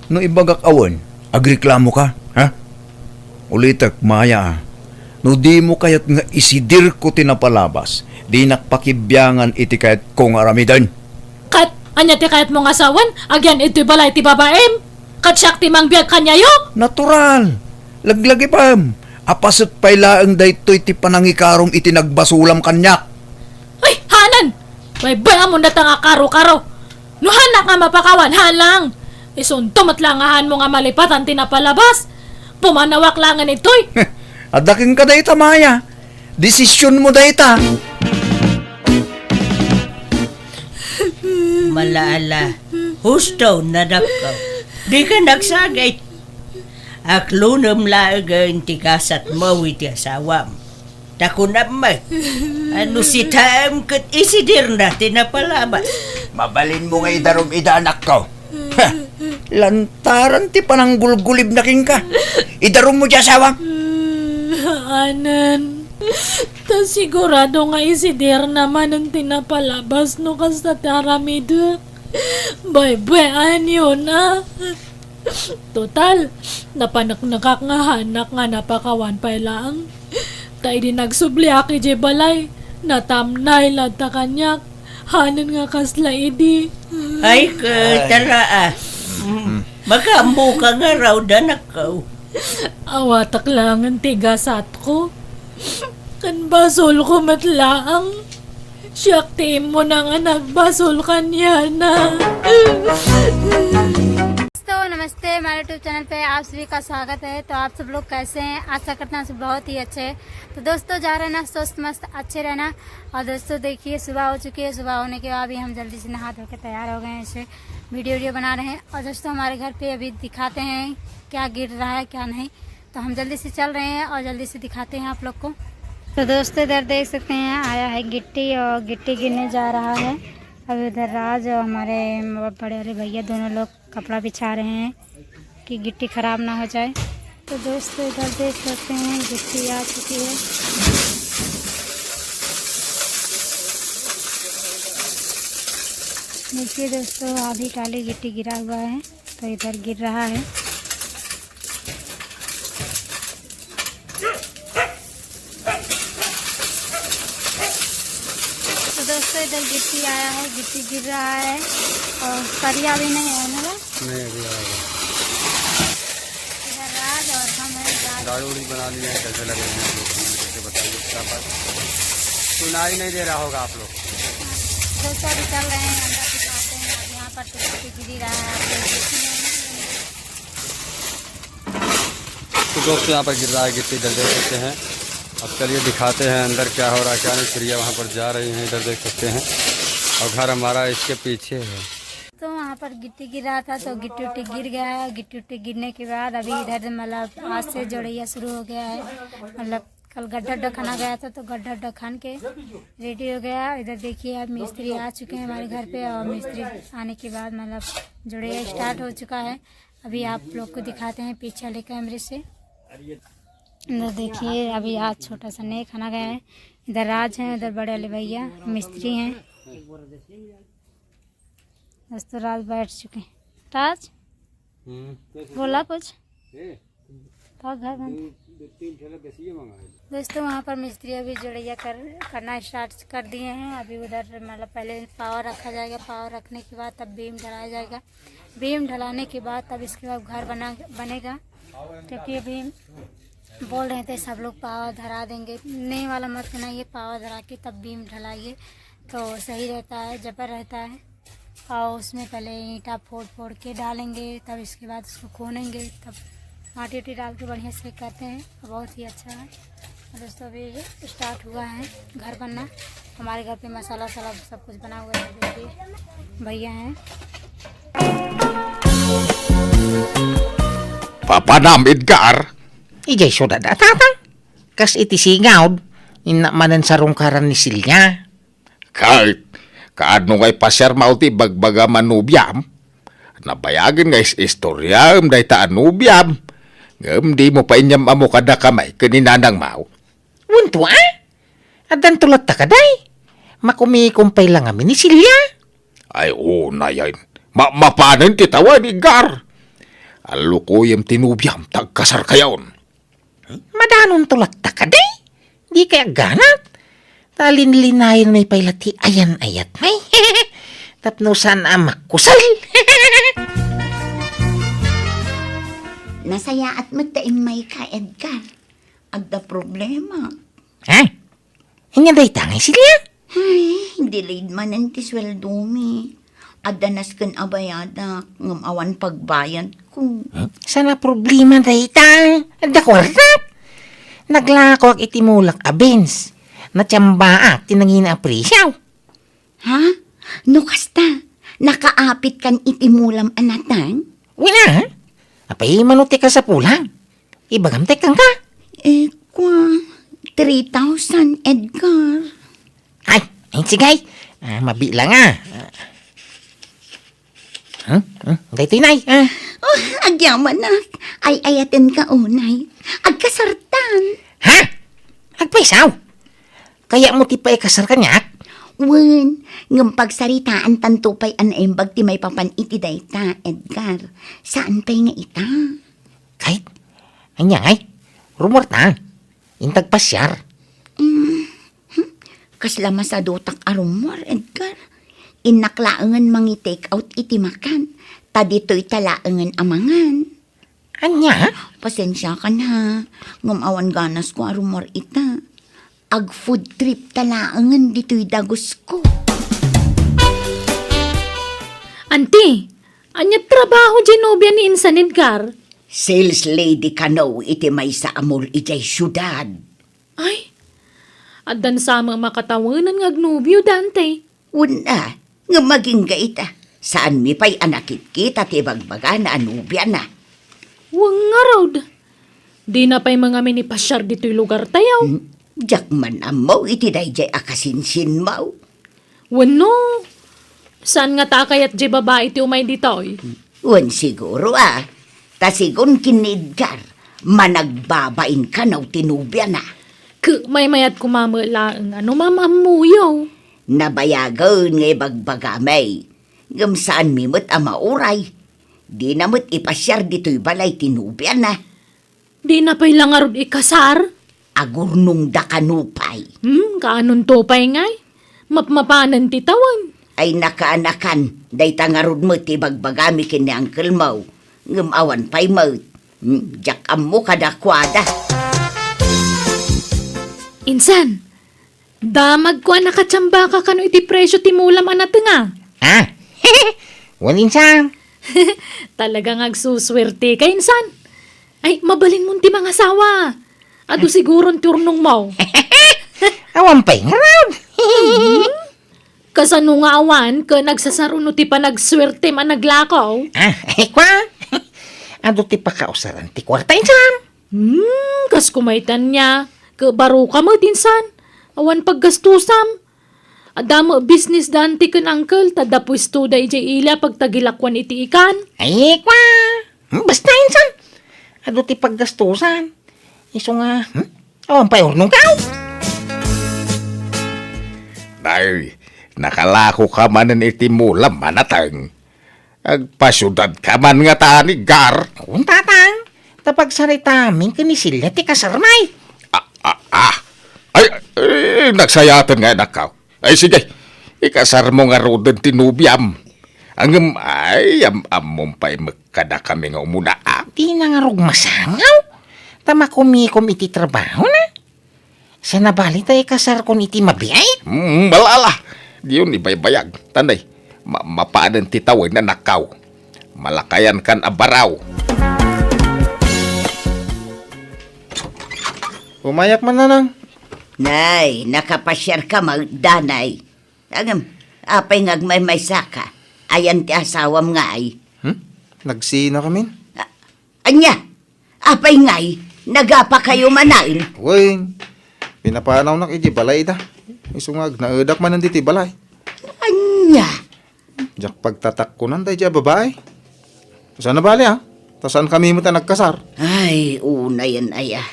No ibagak awan, Agreklamoka, ha? Ulitek, Maya, a. No dimo kayat nga isidirko ti napalabas, dinak pakibiangan iti kayatko nga aramiden. Ket ania ti kayatmo nga sawen? Agyan iti balay ti babaim? Ket siak ti mangbiag kaniayo? Natural. Laglagipem. Apaset pay laeng daytoy ti panangikarom iti nagbasolam kaniak. Ay, hanan! Baybay-amon dayta nga karo-karo. No hanak nga mapakawan, haan lang. Isunto met la nga haanmo nga malipatan ti napalabas. Pumanawak laengen itoy. Adda kenka dayta, Maya. Desisionmo dayta. Malaala. Husto, nadakko. Dika nagsagit. Aklonem laengen ti gasatmo iti asawam. Ta kunam met, a no sitaem ket isidirna ti napalabas. Mabalinmo nga idarum ida, anakko. Ha! Lantaran ti pananggulgulibna kenka. Idarummo ti asawam. Anen. Ta sigurado nga isidirna manen ti napalabas no kasta ti aramidek. Baybay-anyon, a. Total, napaneknekak nga hanak nga napakawan pay laeng. Ta idi nagsubliak idiay balay, natamnay latta kaniak. Hanen nga kasla idi. Ay, ket, tara, a. Mm. Makaammoka ngarud, anakko. Awatak laengen ti gasatko. Ken basolko met laeng. Siak ti immuna nga nagbasol kaniana. दोस्तों नमस्ते, हमारे YouTube channel पे आप सभी का स्वागत है। तो आप सब लोग कैसे हैं? आशा करता हूँ सब बहुत ही अच्छे हैं। तो दोस्तों, जा रहे ना स्वस्थ मस्त अच्छे रहना। और दोस्तों, देखिए, सुबह हो चुकी है। सुबह होने के बाद भी हम जल्दी से नहा धो के तैयार हो गए हैं, ऐसे वीडियो वीडियो बना रहे हैं। और दोस्तों, हमारे घर पे अभी दिखाते हैं क्या गिर रहा है, क्या नहीं। तो हम जल्दी से चल रहे हैं और जल्दी से दिखाते हैं आप लोग को। तो दोस्तों, इधर देख सकते हैं, आया है गिट्टी और गिट्टी गिरने जा रहा है। अभी उधर राज और हमारे बड़े वाले भैया दोनों लोग कपड़ा बिछा रहे हैं कि गिट्टी खराब ना हो जाए। तो दोस्तों, इधर देख सकते हैं, गिट्टी आ चुकी है। देखिए दोस्तों, आधी ट्राली गिट्टी गिरा हुआ है। तो इधर गिर रहा है। तो दोस्तों, इधर गिट्टी आया है, गिट्टी गिर रहा है और करिया भी नहीं है ना? नहीं, अभी आएगा। इधर राज और हम हैं, राज। गाड़ी उड़ी बना ली है, कैसे लग रहे हैं, कैसे बताइए, क्या बात? सुनाई नहीं दे रहा होगा आप लोग। हाँ, दोस्तों, अभी चल रहे हैं, अंदर दिखाते हैं। अब यहाँ पर तो गिट्टी गिर ही रहा है, आप लोग देख ही रहे हैं। तो दोस्तों, यहाँ पर गिर रहा है गिट्टी, इधर देख सकते हैं। अब चलिए, दिखाते हैं अंदर क्या हो रहा है, क्या नहीं। प्रिया वहाँ पर जा रही हैं, इधर देख सकते हैं। और घर हमारा इसके पीछे है। तो वहाँ पर गिट्टी गिर रहा था, तो गिट्टी उट्टी गिर गया है। गिट्टी उट्टी गिरने के बाद अभी इधर, मतलब, आज से जोड़ैया शुरू हो गया है। मतलब, कल गड्ढा उड्ढा खना गया था, तो गड्ढा उड्ढा खन के रेडी हो गया। इधर देखिए, अब मिस्त्री आ चुके हैं हमारे घर पे, और मिस्त्री आने के बाद, मतलब, जोड़ैया स्टार्ट हो चुका है। अभी आप लोग को दिखाते हैं पीछे वाले कैमरे से। इधर देखिए, अभी आज छोटा सा नेक खना गया है। इधर राज हैं, उधर बड़े वाले भैया मिस्त्री हैं। दोस्तों, राज बैठ चुके हैं। राज, हम्म। बोला कुछ। ए? तो घर बन दो, दो तीन ठेला बेसिए मंगाए। दोस्तों, वहाँ पर मिस्त्री अभी जोड़ैया कर, करना स्टार्ट कर दिए हैं। अभी उधर, मतलब, पहले पावा रखा जाएगा, पावा रखने के बाद तब बीम ढलाया जाएगा। बीम ढलाने के बाद तब इसके बाद घर बना, बनेगा, क्योंकि अभी बोल रहे थे सब लोग पावा धरा देंगे। नए वाला मत बनाइए, पावा धरा के तब बीम ढलाइए, तो सही रहता है, जबर रहता है। और उसमें पहले ईंटा फोड़ फोड़ के डालेंगे, तब इसके बाद उसको खोनेंगे, तब माटी उटी डाल के बढ़िया से करते हैं। बहुत ही अच्छा है। और दोस्तों, अभी स्टार्ट हुआ है घर बनना। हमारे घर पे मसाला वसाला सब कुछ बना हुआ है। देखिए, भैया हैं। Papanam, Edgar. Idiay siudad a, Tatang. Kas iti singaw, inna manen sarungkaran ni Celia. Kay, kaano ngay pasiarmo ti ibagbagam a nobiam? Nabayagen nga is-istoriam dayta a nobiam. Ngem dimo pay inyam-ammo kadakami ken ni Nanangmo. Wen tua? Addanto latta kadi? Makumikom pay la ngamin ni Celia? Ay, unayen. Ma-, mapanen ti tawen, Edgar. Allukoyem ti nobiam ta agkasarkayon. Madanonto latta kadi? Dikay agganat? Ta linlinayen mi pay la ti ayan-ayat mi. Tapno saan a makusal. Nasayaat met ta immayka, Edgar. Adda problema. Ha? Ania dayta ngay, Celia? Ay, delayed manen ti sueldomi. Adda nasken a bayadak, ngem awan pagbayadko. Huh? Saan a problema dayta? Adda kuartak. Naglakoak iti mulak a beans. Natiambaak ti nangina a presyo. Ha? No kasta, nakaapitkan iti mulam a nateng? Wen a. Apay mano ti kasapulan? Ibagam ti kenka. Eh, kua, three thousand, Edgar. Ay, ay, sige. Ah, mabilang a. Ah. Hmm? Hmm? Daytoy, Nay. Ah. Oh, agyamanak. Ay-ayatenka unay. Agkasartan. Ha? Agpaysaw? Kayatmo ti paikasar kaniak? Wen, ngem pagsaritaantanto pay a naimbag ti maipapan iti dayta, Edgar. Saan pay nga ita? Kay, ania ngay? Rumorta? Intak pasiar? Mm, hmm. Kasla masadutak a rumor, Edgar. Innak laengen mangi-take out iti makan, ta ditoyta laengen a mangan. Ania? Pasensiakan ha, ngem awan ganasko a rumor ita. Ag-food trip ta laengen ditoy dagusko. Anti, ania trabaho diay nobia ni insan, Edgar? Sales lady kano iti maysa a mall idiay siudad. Ay, addan sa met makatawenan nga agnobio, Dante. Wen a, ngem agingga ita, saanmi pay a nakitkita ti ibagbagana a nobiana. Wen ngarud, dina pay mangamin ipasiar ditoy lugartayo. Hmm, diak man ammo iti daydiay a kasinsinmo. Wenno, saan ngata a kayat diay babai ti umay ditoy? Wen siguro a, ta sigun ken ni Edgar, managbabain kano ti nobiana. Ket maymayat koma met laeng a no maam-ammoyo. Nabayagen nga ibagbagami, ngem saanmi met a mauray. Dina met ipasiar ditoy balay ti nobiana. Dina pay la ngarud ikasar? Agurnongda kano pay. Hmm, kaanonto pay ngay? Mapmapanen ti tawen. Ay nakaanakan, dayta ngarud met ti ibagbagami ken ni uncle-mo. Ngem awan pay met. Hmm, diak ammo kadakuada. Insan, damagko a nakatiambaka kano iti presyo ti mulam a natenga. Ah, wen insan. Talaga nga agsusuerteka, insan. Ay, mabalinmon ti mangasawa. Adu siguron ti urnongmo. Awan pay ngarud. Kasano nga awan ken agsasar-o no ti panagsuertem a naglako? Ah, ay, kua. Adu ti pakausaran ti kuarta, insan. Hmm, kas kumaytan niya, ket baro ka met, insan. Awan paggastusam. Adda met business da anti ken uncle, ta adda puestoda idiay ili a pagtagilakuan iti ikan. Ay, kua. Hmm, basta, insan. Adu ti paggastusam. Isu nga, hmm? Awan pay urnongko. Nay, nakalako ka manen iti mulam a nateng. Agpasiudad ka man ngata, Edgar. Wen, tatang. Ta pagsaritaami ken ni Celia ti kasarmi. Ah, ah, ah. Ay, ay, nagsayaten nga, anakko. Ay, sige. Ikasarmo ngaruden ti nobiam. Ngem, ay, am-, ammom pay met kadakami nga umuna, a? Dina ngarud masangaw. Ta makumikom iti trabahona. Saan a bali ta ikasarkon iti mabiit? Mm, ala, ala. Diyon ibaybayag. Tanday, ma-, mapanen ti tawen, anakko. Malakayankan a baro. Umayak man, nanang. Nay, nakapasiarka met, danay. Ngem, apay nga agmaymaysaka? Ayan ti asawam ngay? Hmm? Nagsinakamin? A-, ania? Apay ngay, nagapakayo manen? Wen, pinapanawnak iti balay da. Isu nga agnaedak manen ditoy balay. Ania? Diak pagtatakkonan daydiay a babai. Saan a bali, a? Ta saankami met a nagkasar. Ay, unayen aya.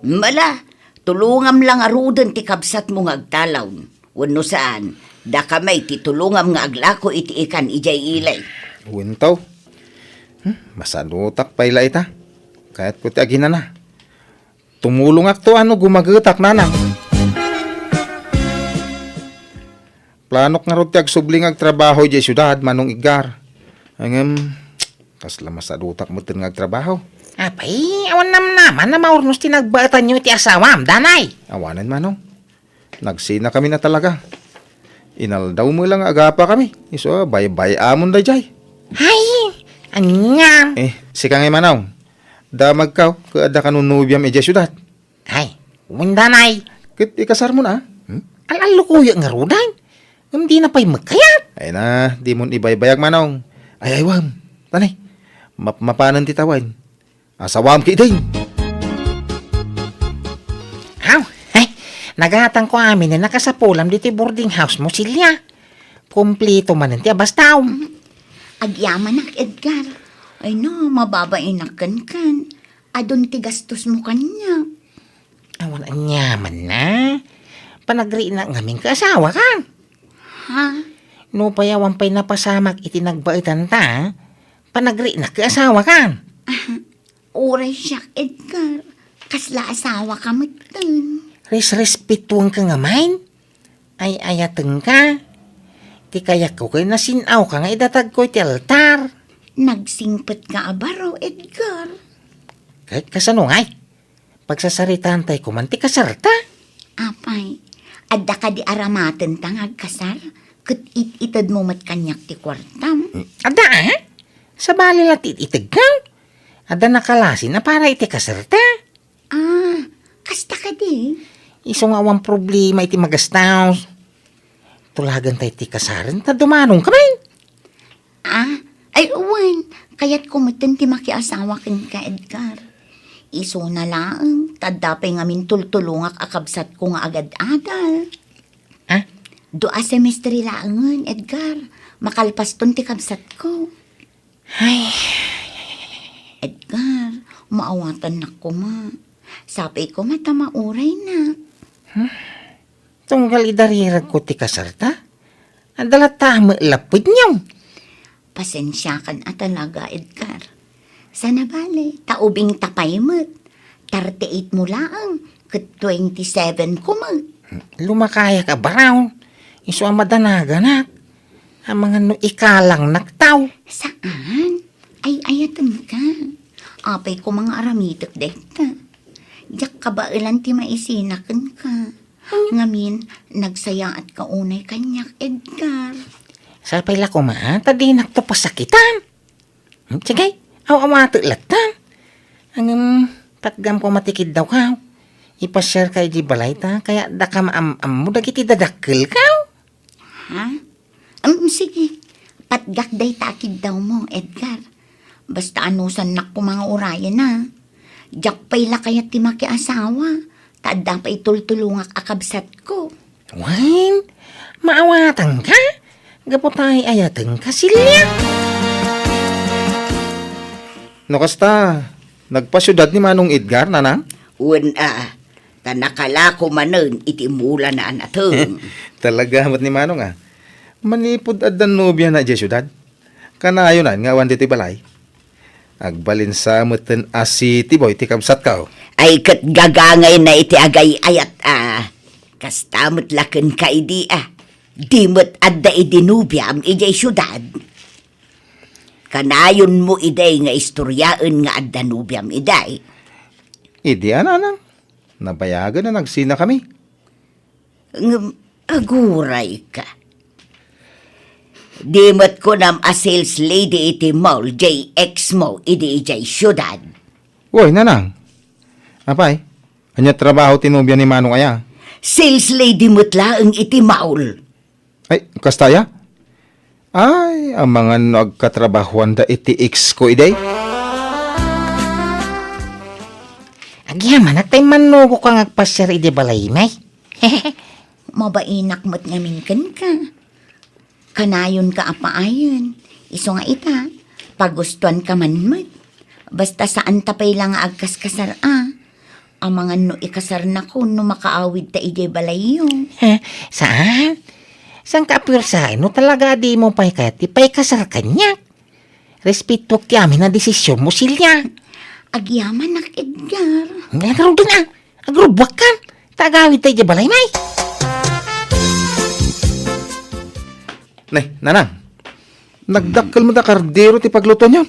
Ala, tulongam la ngaruden ti kabsatmo nga agtalon. Wenno saan, dakami ti tulongam nga aglako iti ikan idiay ili. Wen, taw. Hmm, masadutak pay la ita. Kayatko ti aginana. Tumulongakto a no gumagetak, nanang. Planok ngarud ti agsubli nga agtrabaho idiay siudad, Manong Edgar. Ngem, kasla masadutak metten nga agtrabaho. Apay, awan namnama a maurnos ti nagbaetanyo iti asawam, danay? Awanen, Manong. Nagsinakamin a talaga. Inaldaw met la nga agapakami. Isu a, baybay-amon daydiay. Ay, ania? Eh, sika ngay, Manong. Damagkaw, ket adda kano nobiam idiay siudad. Ay, wen danay. Ket ikasarmon a? Hmm? Al-allukoyak ngaruden. Ngem dina pay met kayat. Ay na, dimon ibaybayag, Manong. Ay, aywem. Danay. Mapmapanen ti tawen. Asawam ketdin. Aw, ay, nagatangko amin a nakasapulam ditoy boarding house mo, Celia. Kumpleto manen ti abastam. Agyamanak, Edgar. Ay na, mababainak kenka. Adun ti gastos mo kaniak. Awan aniamanna. Panagriinak ngamin ket asawakan. Ha? Nupay awan pay napasamak iti nagbaetanta, panagriinak ket asawakan. Uray siak, Edgar. Kasla asawaka metten. Resrespetuenka ngamin. Ay-ayatenka. Ti kayatko ket nasin-awka nga idatagko iti altar. Nagsingpetka a baro, Edgar. Ket kasano ngay? Pagsasaritaantay koman ti kasarta. Apay, adda kadi aramatenta nga agkasar? Ket it-itedmo met kaniak ti kuartam? Adda, a? Sabali la ti it-itedko. Adda nakalasin a para iti kasarta. Ah, kasta kadi? Isu nga awan problema iti magastos. Tulagentay ti kasaren ta dumanongkamin. Ah, ay, wen, kayatko metten ti makiasawa kenka, Edgar. Isuna laeng, ta adda pay ngamin tultulongak a kabsatko nga agad-adal. Ah? Dua semestre laengen, Edgar. Makalpaston ti kabsatko. Ay. Edgar, maawatannak koma. Sapay koma ta mauraynak. Hmm? Tunggal idariragko ti kasarta? Adda latta met lapedyo. Pasensiakan a talaga, Edgar. Saan a bale, ta ubingta pay met. Thirty-eight mo laeng, ket twenty-seven ko met. Lumakayak a baro. Isu a madanaganak. Amangan no ikalangnak taw. Saan? Ay-ayatenka. Apay koma nga aramitek dayta. Diak kabaelan ti maisina kenka. Ngamin, nagsayaatka unay kaniak, Edgar. Sapay la koma, ta dinakto pasakitan. Hmm, sige, aw-awatek latta. Ngem, patgam koma ti kiddawkaw. Ipasiarka idiay balay ta, kayat daka maam-ammo dagiti dadakkelkaw. Ha? Em, sige. Patgak dayta a kiddawmo, Edgar. Basta anusannak koma nga urayen, a. Diak pay la kayat ti makiasawa, ta adda pay tultulongak a kabsatko. Wen, maawatanka? Gapu ta ay-ayatenka, Celia? No kasta, nagpasiudad ni Manong Edgar, nanang? Wen, a. Ta nakalako manen iti mulana a nateng. Talaga met ni Manong, a. Manipud adda nobiana idiay siudad. Kanayonan nga awan ditoy balay. Agbalin sa metten a city boy ti kabsatko. Ay, ket gagangayna iti agay-ayat, a. Kasta met la kenka idi, a. Di met adda idi nobiam idiay siudad. Kanayonmo idi nga istoriaen nga adda nobiam idi. Idi a, nanang. Nabayagen a nagsinakami. Ngem agurayka. Di met kunam a sales lady iti mall diay ex mo idi idiay siudad. Wen, nanang. Apay, ania trabaho ti nobia ni Manong aya? Sales lady met laeng iti mall. Ay, kasta aya? Ay, amangan no agkatrabahoanda iti ex ko idi? Agyamanak ta immannugoka nga agpasiar idi balaymi. Mabainak met ngamin kenka. Kanayonka a paayen. Isu nga ita, pagustuanka man met. Basta saanta pay la nga agkaskasar a. Amangan no ikasarnakon no makaawidta idiay balayyo. Saan? Saanka a puersaen no talaga a dimo pay kayat ti paikasar kaniak? Respetuak ti amin a desisionmo, Celia. Agyamanak, Edgar. Ay, agarudon a. Agrubbuak kan. Ta agawidta idiay balay, may. Nay, nanang. Nagdakkel met a kardero ti paglutoanyo.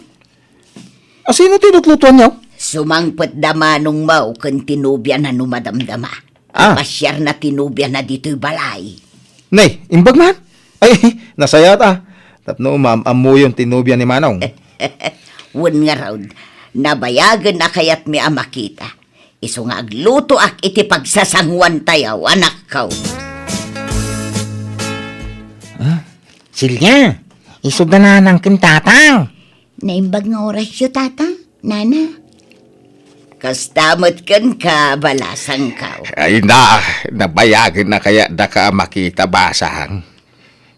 Asino ti lutlutoanyo? Sumangpet da manongmo ken ti nobiana no madamdama. Ah. Pasiarna ti nobiana ditoy balay. Nay, imbag man? Ay, nasayaat a. Tapno maam-ammoyon ti nobia ni Manong. Wen ngarud, nabayagen a kayatmi a makita. Isu nga aglutoak iti pagsasanguantayo, anakko. Ah, Celia, isu da nanang ken tatang. Naimbag nga orasyo, tata, nana. Kasta met kenka, balasangko. Ay na, nabayagen a kayat daka a makita, basang.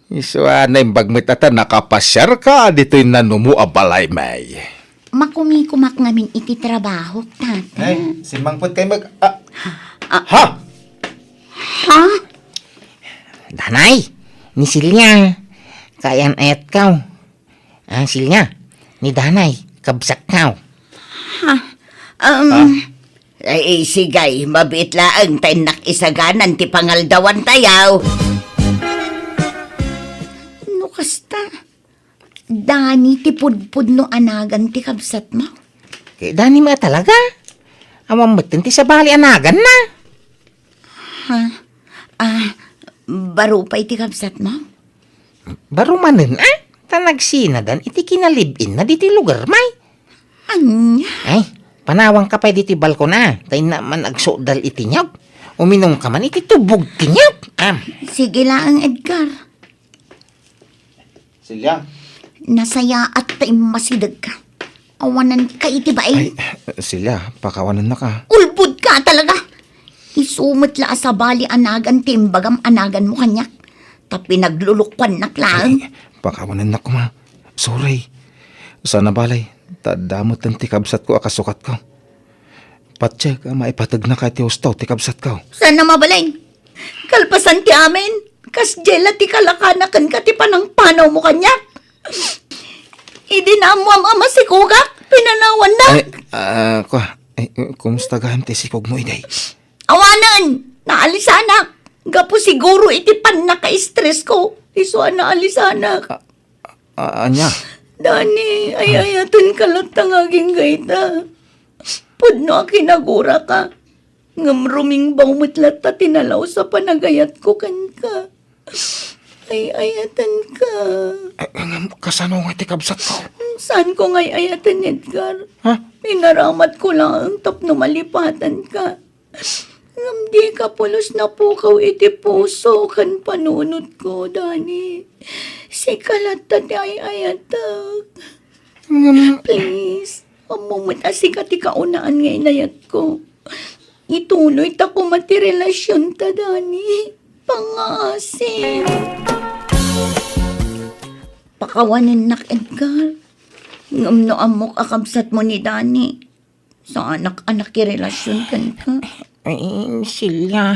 Isu a naimbag met a ta nakapasiarka ditoy nanumo a balay, may. Makumikumak ngamin iti trabahok, tata. Ay, simmangpet kayo mag-, ah, ah. Ha? Ha? Danay, ni Celia, kaayan-ayatko. Ah, Celia, ni Danay, kabsatko. Ha? Um, Ay, sige, mabiit laeng ta innak isaganan ti pangaldawantayo. No kasta, Dani ti pudpudno a nagan ti kabsatmo? Ket Dani met talaga. Awan met ti sabali a naganna. Ha? Ah, baro pay ti kabsatmo? Baro manen, a? Ta nagsinadan iti kinalib-inna ditoy lugar, may. Ania? Ay, panawanka pay ditoy balkon, a? Ta innak man agsukdal iti niyog. Uminumka man iti tubog ti niyog, a? Sige laeng, Edgar. Celia. Nasayaat ta immasidegka. Awananka iti bain. Ay, Celia, pakawanennaka. Ulbodka talaga. Isu met la a sabali a nagan ti imbagam a naganmo kaniak. Ta pinaglulukuannak laeng. Ay, pakawanennak koma. Sorry. Saan a bale, ta adda met ti kabsatko a kasukatko. Patiek a maipategnaka iti husto ti kabsatko. Saan a mabalin? Kalpasan ti amin, kasdiay la ti kalakana kenka ti panangpanawmo kaniak. Idi naammoam a masikogak, pinanawannak. Ay, ah, kua, ay, kumusta gayam ti sikogmo idi? Awanen, naalisanak. Gapu siguro iti pannaka-stress ko, isu a naalisanak. Ah, ah, ania? Dani, ay-ayatenka latta nga agingga ita. Pudno a kinaguraka. Ngem rumingbaw met latta ti nalaus a panagayatko kenka. Ay-ayatenka. Ay, ngem kasano nga ti kabsatko? Saanko nga ay-ayaten, Edgar. Ha? Inaramatko laeng tapno malipatanka. Ngem dika pulos napukaw iti puso ken panunotko, Dani. Sika latta ti ay-ayatek. Ngem please, ammo met a sika ti kaunaan nga inayatko. Ituloy ta koma ti relasionta, Dani. Pangngaasim. Pakawanennak, Edgar. Ngem no ammok a kabsatmo ni Dani, saanak a nakirelasion kenka. Ay, Celia.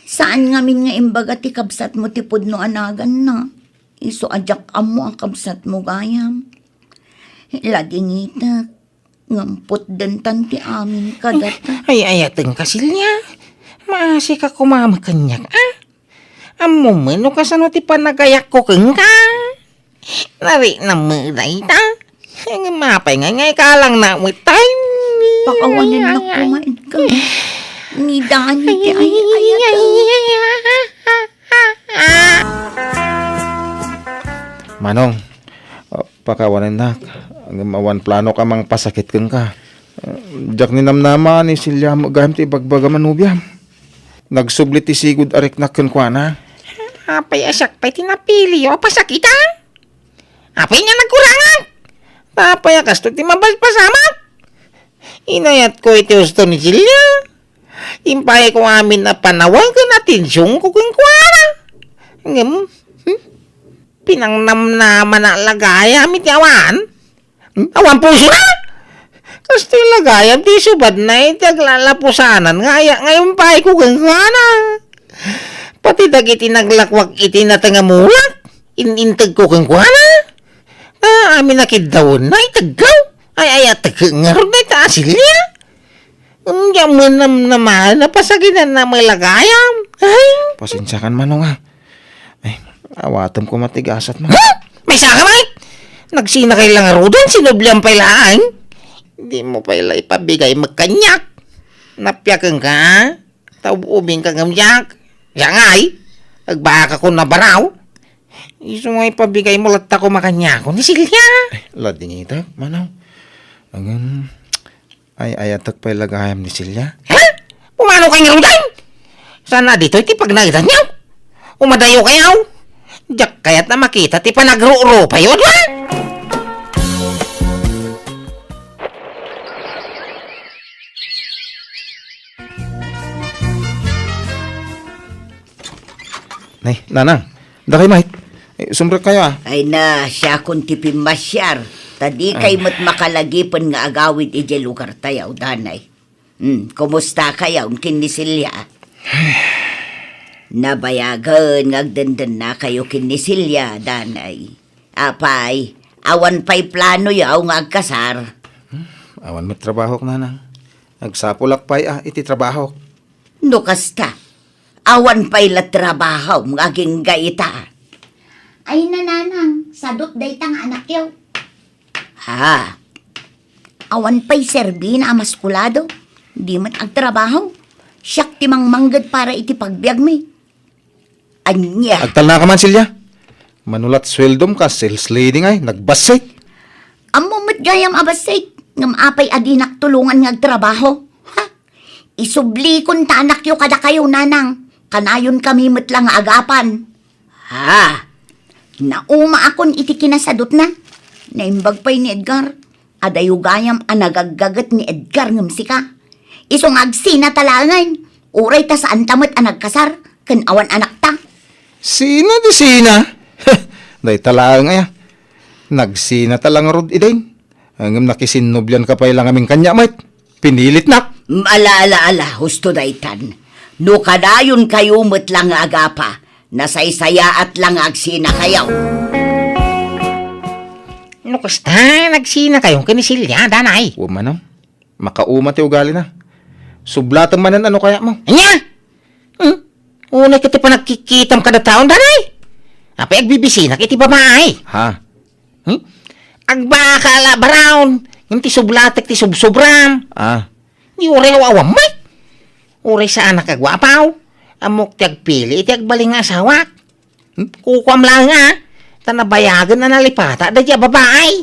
Saan ngamin nga imbaga ti kabsatmo ti pudno a naganna? Isu a diak ammo a kabsatmo gayam. Ladingitek, ngem putdentan ti amin kadata. Ay, ayatenka, Celia. Maasika koma met kaniak, a? Ammom met no kasano ti panagayatko kenka. Nariknam met dayta. Ngem apay nga, nga ikalangnak met tay. Pakawanennak koma, Edgar. Ni Dani ti ay-ayatek. Manong, ah, pakawanennak. Ngem awan planok a mangpasakit kenka. Ah, diak ninamnama ni Celia met gayam ti ibagbagam a nobiam. Nagsubli ti sigud a riknak kenkuana. Apay a siak pay ti napiliyo a pasakitan? Apay nga nagkurangak? Apay a kasto ti mabalpasamak? Inayatko iti husto ni Celia. Impayko amin a panawen ken atensionko kenkuana. Ngem, hmm? Pinangnamnamana la gayam iti awan? Hmm? Awan pusona? Kastoy la gayam ti isubadna iti aglalapusanan nga aya nga impayko kenkuana. Pati dagiti naglakwak iti nateng a mulak, in-integko kenkuana. Amin a kiddawenna, itaggaw. Ay, ay, ataggaw ngarud dayta a Celia. Ngem di ammo namnamaen a pasagidanna met la gayam. Ay. Pasensiakan, Manong, a. Ay, awatem koma ti gasat, Manong. Ha? Maysaka met? Nagsinakayo la ngaruden, sinublian pay laeng. Dimo pay la ipabigay met kaniak. Napiakenka, a? Ta ub-ubingka ngem diak. Siak ngay, agbakakon a baraw. Isu nga ipabigaymo latta koma kaniak ni Celia. Ay, ladingitek, Manong. Ngem, ay-ayatek pay la gayam ni Celia. Ha? Pumanokay ngaruden? Saan a ditoy ti pagnaedanyo? Umadayokayo. Diak kayat a makita ti panagrurupayo, a? Nay, Nanang, dakay met. Eh, sumrekkayo, a. Ay na, siakon ti pimmasiar. Ta dikay Ah. met makalagipen nga agawid idiay lugartayo, danay. Hmm, kumustakayo ken ni Celia? Nabayagen nga agdendennakayo ken ni Celia, danay. Apay, awan pay planoyo nga agkasar? Hmm, awan met trabahok, Nanang. Agsapulak pay a iti trabahok. No kasta, awan pay la trabahom nga agingga ita. Ay, nanang, sadut dayta nga anakyo. Ha? Awan pay serbina a maskulado. Di met agtrabaho. Siak ti mangmangged para iti pagbiagmi. Ania? Agtalnaka man, Celia. Mano la't sueldom kas sales lady ngay, nagbassit. Ammo met gayam a bassit, ngem apay a dinak tulongan nga agtrabaho? Ha? Isublikon ta anakyo kadakayo, nanang. Kanayonkami met la nga agapan. Ha? Naumaakon iti kinasadutna. Naimbag pay ni Edgar. Adayo gayam a nagaggaget ni Edgar ngem sika. Isu nga agsinata laengen, uray ta saanta met a nagkasar ken awan anakta. Sina ti sina? Dayta laeng aya. Nagsinata la ngarud idin. Ngem nakisinnoblianka pay la ngamin kaniak met. Pinilitnak. Mm, ala, ala, ala, husto daytan. No kadayonkayo met la nga agapa, nasaysayaat la nga agsinakayo. No kasta, nagsinakayo ken ni Celia, danay. Wa man, a. Makauma ti ugalina. Sublatem manen a no kayatmo. Ania? Hmm? Unay ket ti panagkikitam kada taon, danay. Apay agbibisinak iti babai? Ha? Hmm? Agbaka la, baraon. Ngem ti sublatek ti subsubram. Ah. Di uray aw-awam met. Uray saanak a guapaw. Ammok ti agpili iti agbalin nga asawak. Hmm? Kukuam laeng a. Ta nabayagen a nalipata daydi a babai.